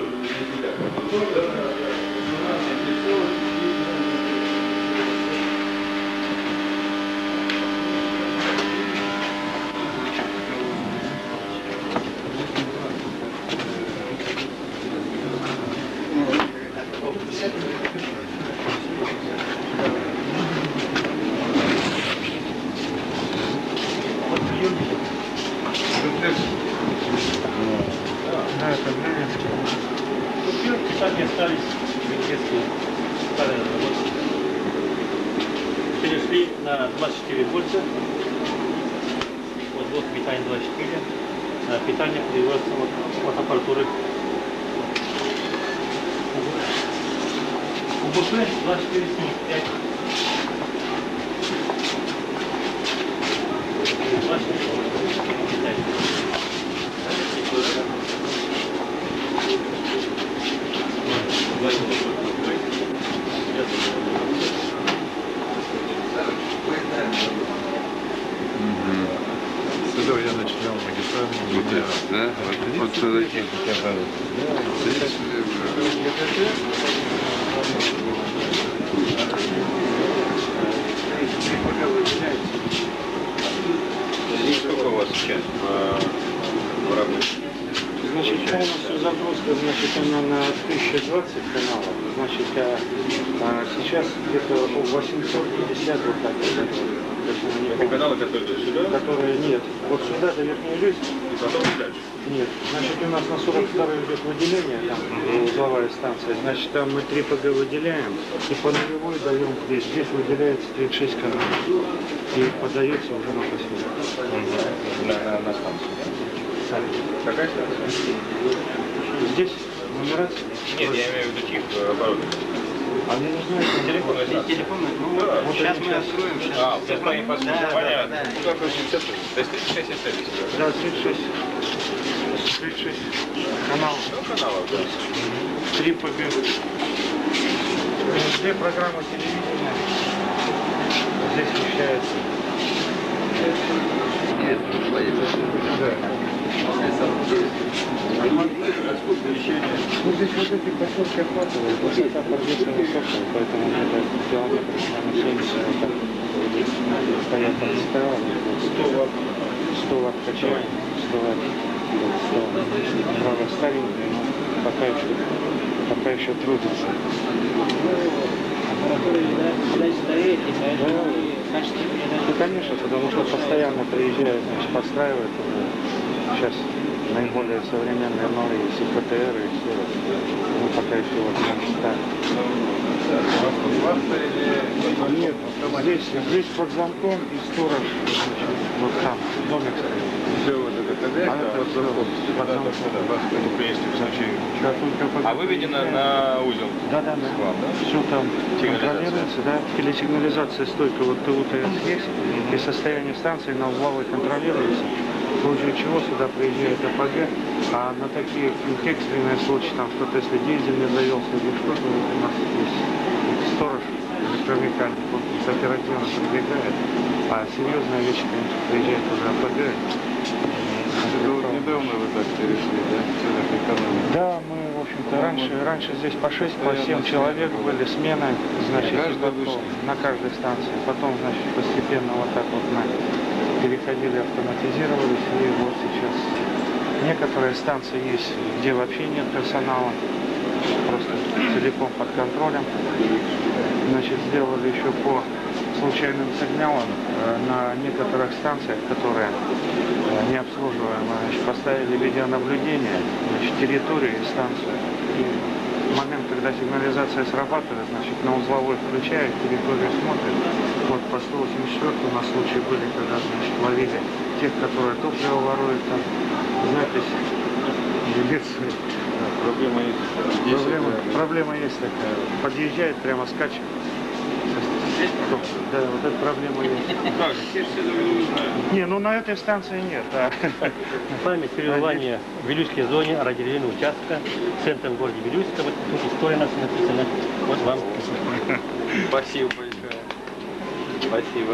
Да, это Ленинский. Купюрки так и остались венгерские старые разработки. Перешли на 24 вольта. Вот блок питания 24. Питание переводится от аппаратуры. УБП 24,75. 24,75. С этого я начинал магистральный. Вот это, да? Вот таких. Здесь сколько у вас сейчас в работе? Значит, полностью загрузка, значит, она на 1020 каналов. Значит, а сейчас где-то 850 вот так вот. Это каналы, которые идут сюда? Которые нет. Вот сюда до Верхней Люси. И потом дальше? Нет. Значит, у нас на 42 идет выделение, там узловая станция. Значит, там мы 3 ПГ выделяем и по нулевой даем здесь. Здесь выделяется 36 каналов. И подается уже на поселок. На станцию, да? Какая станция? Здесь нумерация? Нет, я имею в виду тип оборудования. А я не знаю. Телефонная станция. Телефонная, ну, Да. вот сейчас мы откроем. Сейчас. А, сейчас по ней посмотрим. Да, Понятно. да, да. Ну, как 80, то есть 36 остались, Да, 36. 36 каналов. Ну, каналов, да. 3 ПГ. Две программы телевидения здесь вещается. Да. Ну, здесь вот эти поселки охватывают, высота подвеса высокая, поэтому где-то километров, наверное, 70 вот так стоят от 100 ватт, 100 ватт качаем, 100 ватт, вот 100. Правда, старенькая, но пока еще трудится. Да. Ну, конечно, потому что постоянно приезжают, значит, подстраивают уже. Сейчас наиболее современные новые есть и ПТР, и все. Мы пока еще вот на старом. Нет, здесь под замком и сторож, значит, вот там, домик стоит. Все вот это хозяйство А это под всё замком. под Да, замком. да, вас это принесли в случае. Да, только А выведено на узел? Да. Склад, да? Все там Сигнализация. контролируется, да. Телесигнализация стойка вот ТУТС есть, и состояние станции на узловой контролируется. В случае чего сюда приезжает АПГ, а на такие экстренные случаи, там что-то, если дизель не завелся или что-то, вот у нас есть сторож, электромеханик, он оперативно прибегает. А серьезная вещь, конечно, приезжает уже АПГ. Это вот недавно вы так перешли, да, в целях экономии? Да, мы, в общем-то, раньше здесь по 6, по 7 человек были смены, значит, На каждой потом, вышке? на каждой станции. Потом, значит, постепенно вот так вот мы переходили, автоматизировались, и вот сейчас некоторые станции есть, где вообще нет персонала, просто целиком под контролем. Значит, сделали еще по случайным сигналам на некоторых станциях, которые не обслуживаемые, значит, поставили видеонаблюдение, значит, территорию и станцию. И в момент, когда сигнализация срабатывает, значит, на узловой включают, территорию смотрят. Вот по 184 у нас случаи были, когда, значит, ловили тех, которые топливо воруют, там, запись, милиции. Проблема есть. Здесь Проблема, это- проблема есть такая. Подъезжает, прямо скачет. Да, вот эта проблема есть. Как же, все все друг друга знают. Не, ну на этой станции нет. А. Память перебывания в Вилюйской зоне радиорелейного участка в центре города Вилюйска. Вот тут история наша написана. Вот вам. Спасибо большое. Спасибо.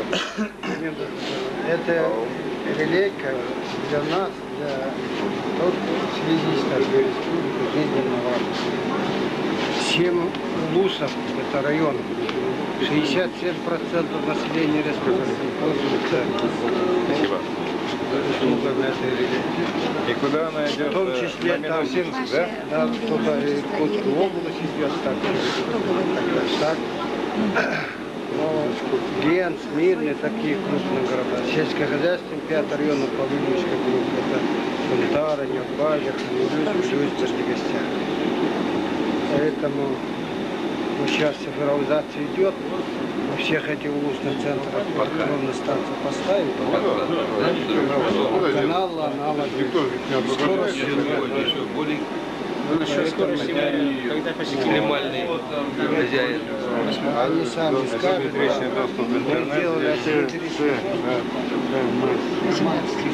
Это релейка для нас, для связистов для республики жизненно важна. 7 улусов, это район, 67% населения республики пользуются Спасибо. услугами этой релейки. И куда она идет? В том числе На там, Минусинск, да? Да, туда и Иркутскую область идет, так, так, так. Но Ленск, Мирный, такие крупные города. Сельскохозяйственный 5 районов по Вилюйской группе. Это Сунтара, Нюрбазя, Вилюйск, Вилюйск, Гостях. Поэтому ну, сейчас цифровизация идет. Во всех этих улусных центрах электронную станцию поставим. Канал, аналоги. Скорость. Ну, насчет скорости мы когда посетили хозяин. Они сами скажут. Асимметричный доступ в Мы интернет. сделали здесь. асимметричный Мы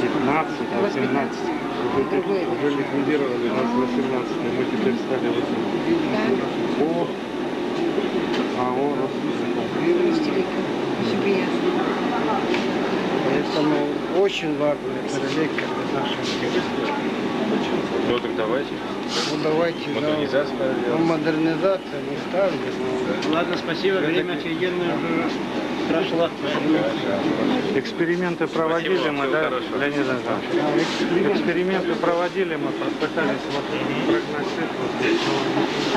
15, 18. Уже ликвидировали нас 18, мы теперь стали 18. О, а, о, Ростелеком. Очень приятно. Поэтому очень важно эта релейка для нашей республики. Ну так давайте. Ну давайте, да. Модернизацию надо Ну, делать. модернизацию мы ставили, но Ладно, спасибо, время офигенное уже прошло. Эксперименты проводили Спасибо, мы, всего да, хорошего. Леонид Александрович? Эксперименты проводили мы, пытались вот прогнать цифру.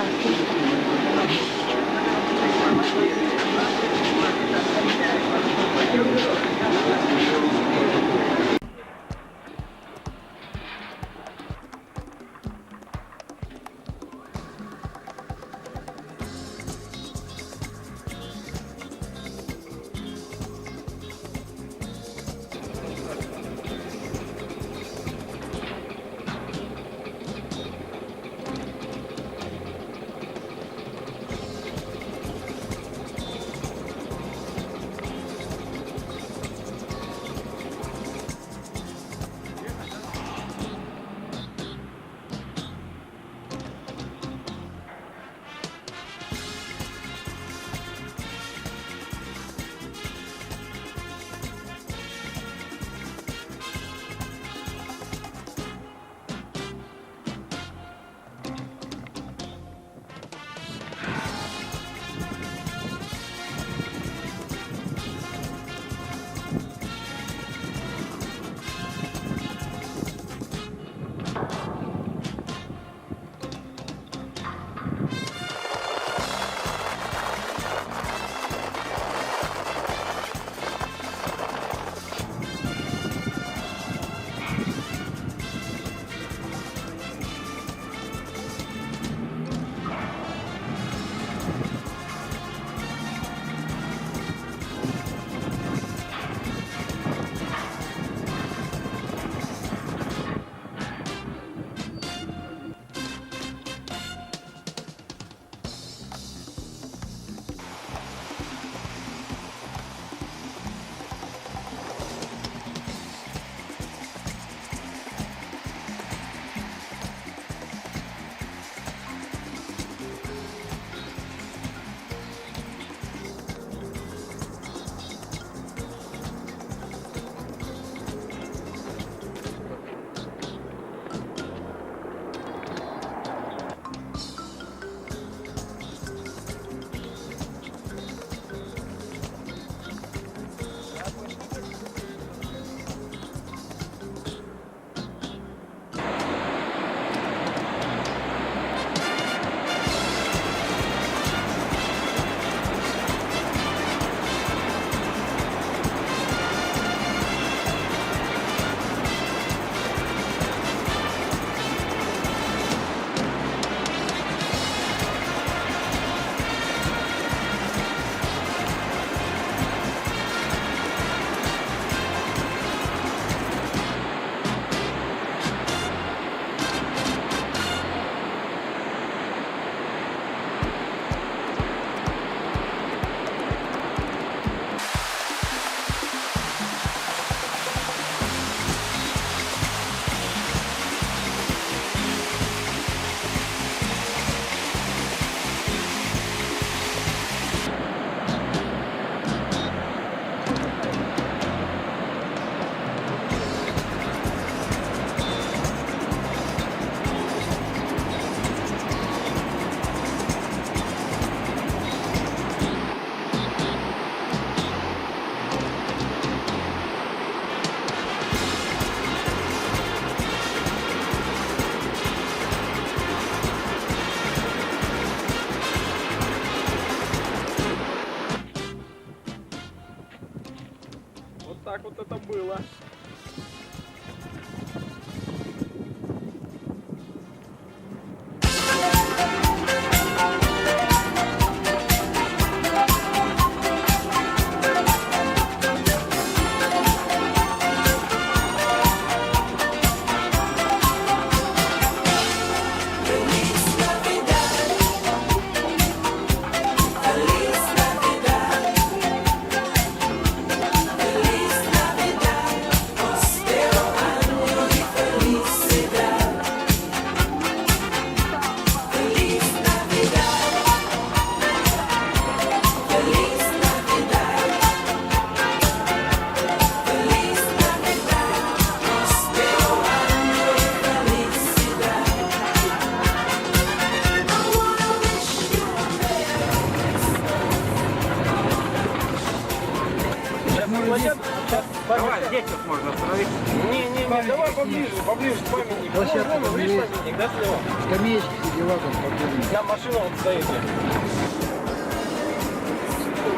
Давай поближе, поближе к памятнику. Площадка Вон, там видишь есть. памятник, да, слева? Скамеечки, все дела там спокойно. Там машина вот стоит.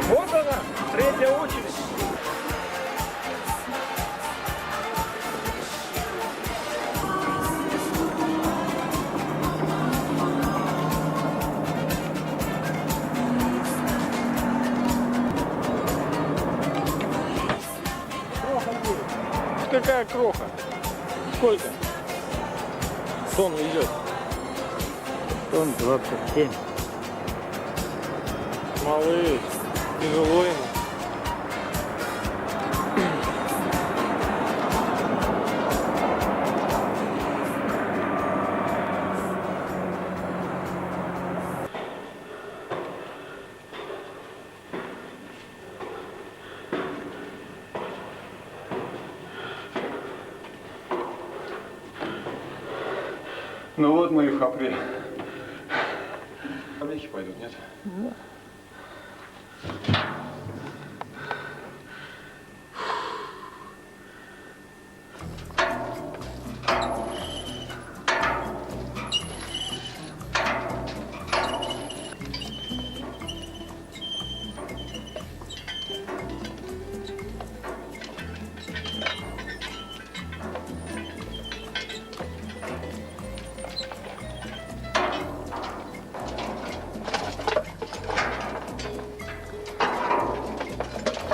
Вот она, третья очередь. Какая кроха? Сколько? Тонн везет. Тонн 27. Малыш, тяжело ему. Ну вот мы и в Хопре. Помехи пойдут, нет?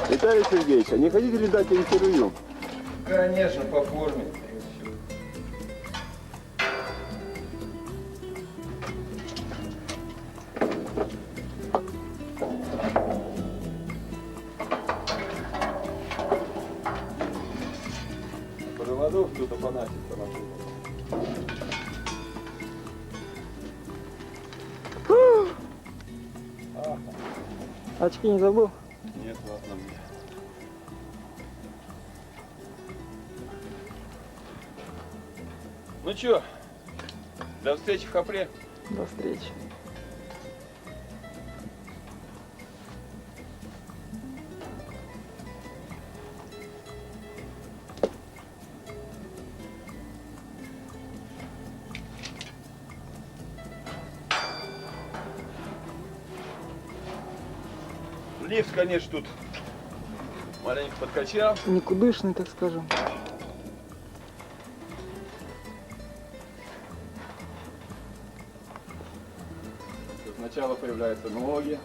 Виталий Сергеевич, а не хотите ли дать интервью? Конечно, по форме. Проводов тут Афанасий понапутал. Очки не забыл? Нет, ладно мне. Ну чё, до встречи в Хопре. До встречи. Лифт, конечно, тут маленько подкачал. Никудышный, так скажем. Сначала появляются ноги,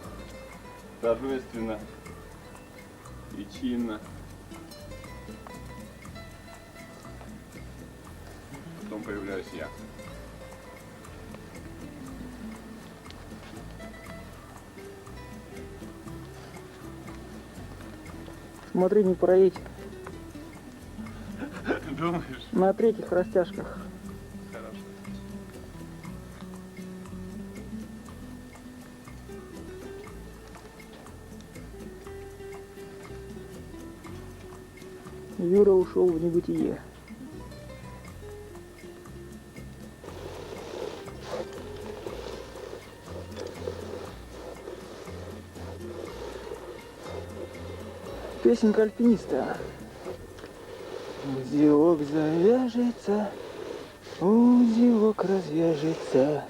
торжественно и чинно. Потом появляюсь я. Смотри, не проедь. Думаешь? На третьих растяжках. Хорошо. Юра ушел в небытие. Песенка альпиниста. Узелок завяжется, узелок развяжется,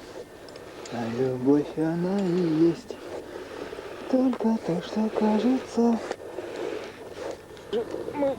а любовь она и есть только то, что кажется. Мы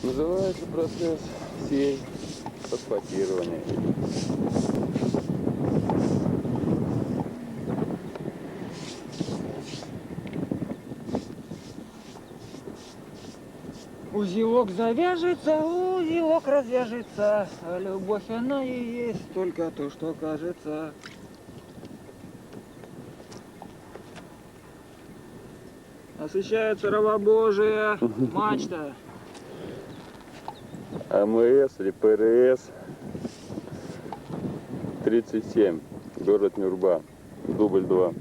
Называется процесс сей фосфатирование. Узелок завяжется, узелок развяжется, а любовь она и есть только то, что кажется. Освещается раба Божия, мачта. АМС или ПРС 37, город Нюрба, дубль 2.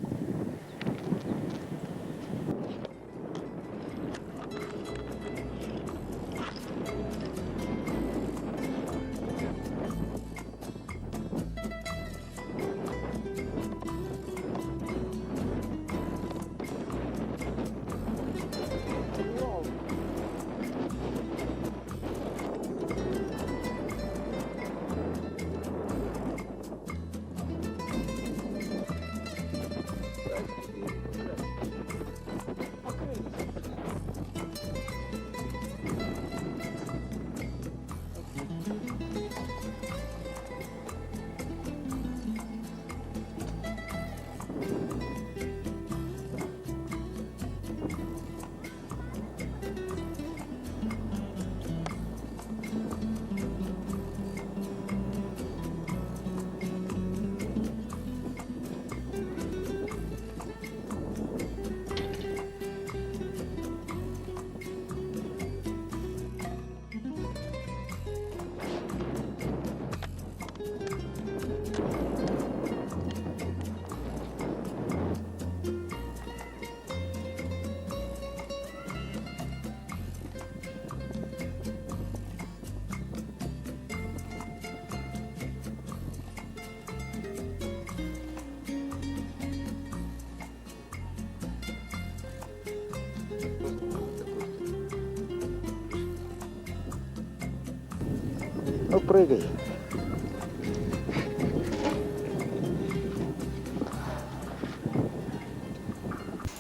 Ну, прыгай.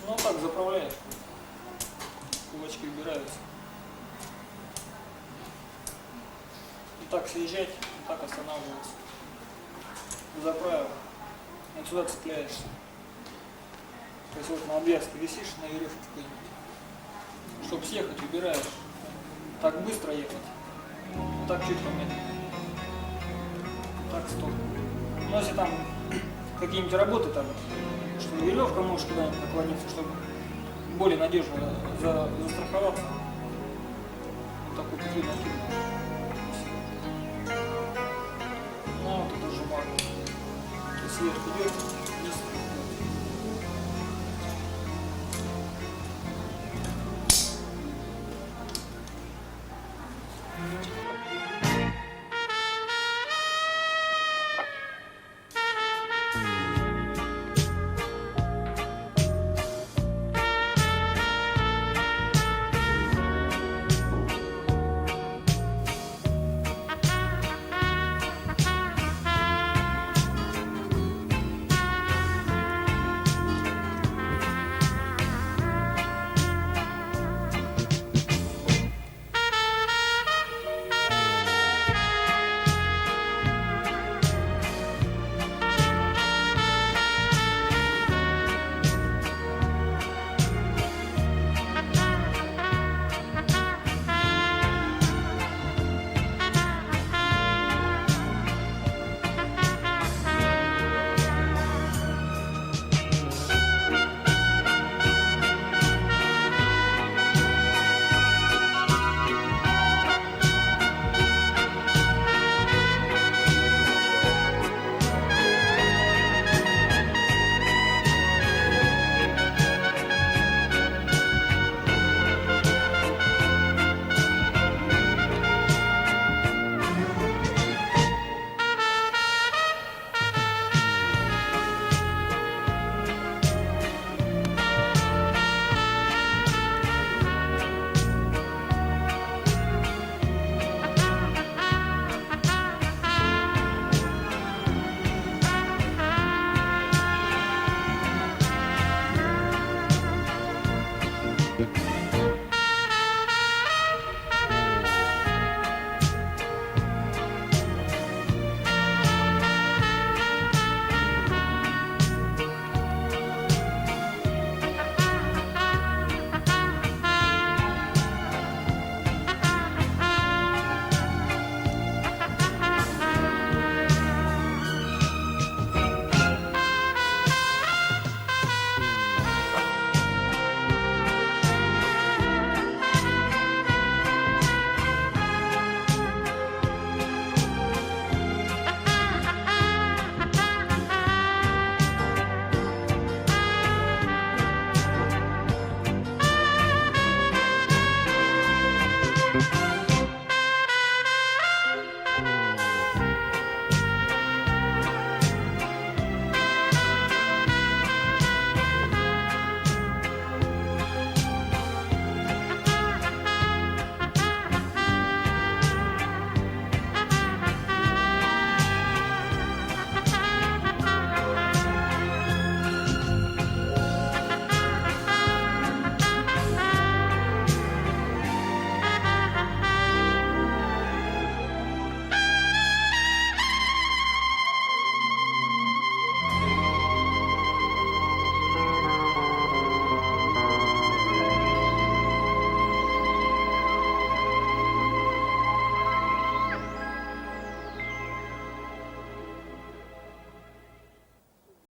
Ну так заправляешь. Кулачки убираются. И так съезжать, и так останавливаться. Заправил. Вот сюда цепляешься. То есть вот на обвязке висишь на веревке какой-нибудь. Чтобы съехать, убираешь. Так быстро ехать. Так чуть помедленнее. Так стоп. Ну если там какие-нибудь работы там, что веревка может куда-нибудь наклониться, чтобы более надежно застраховаться. Вот такую петлю накидываешь. Ну вот это жумар. Сверху идет.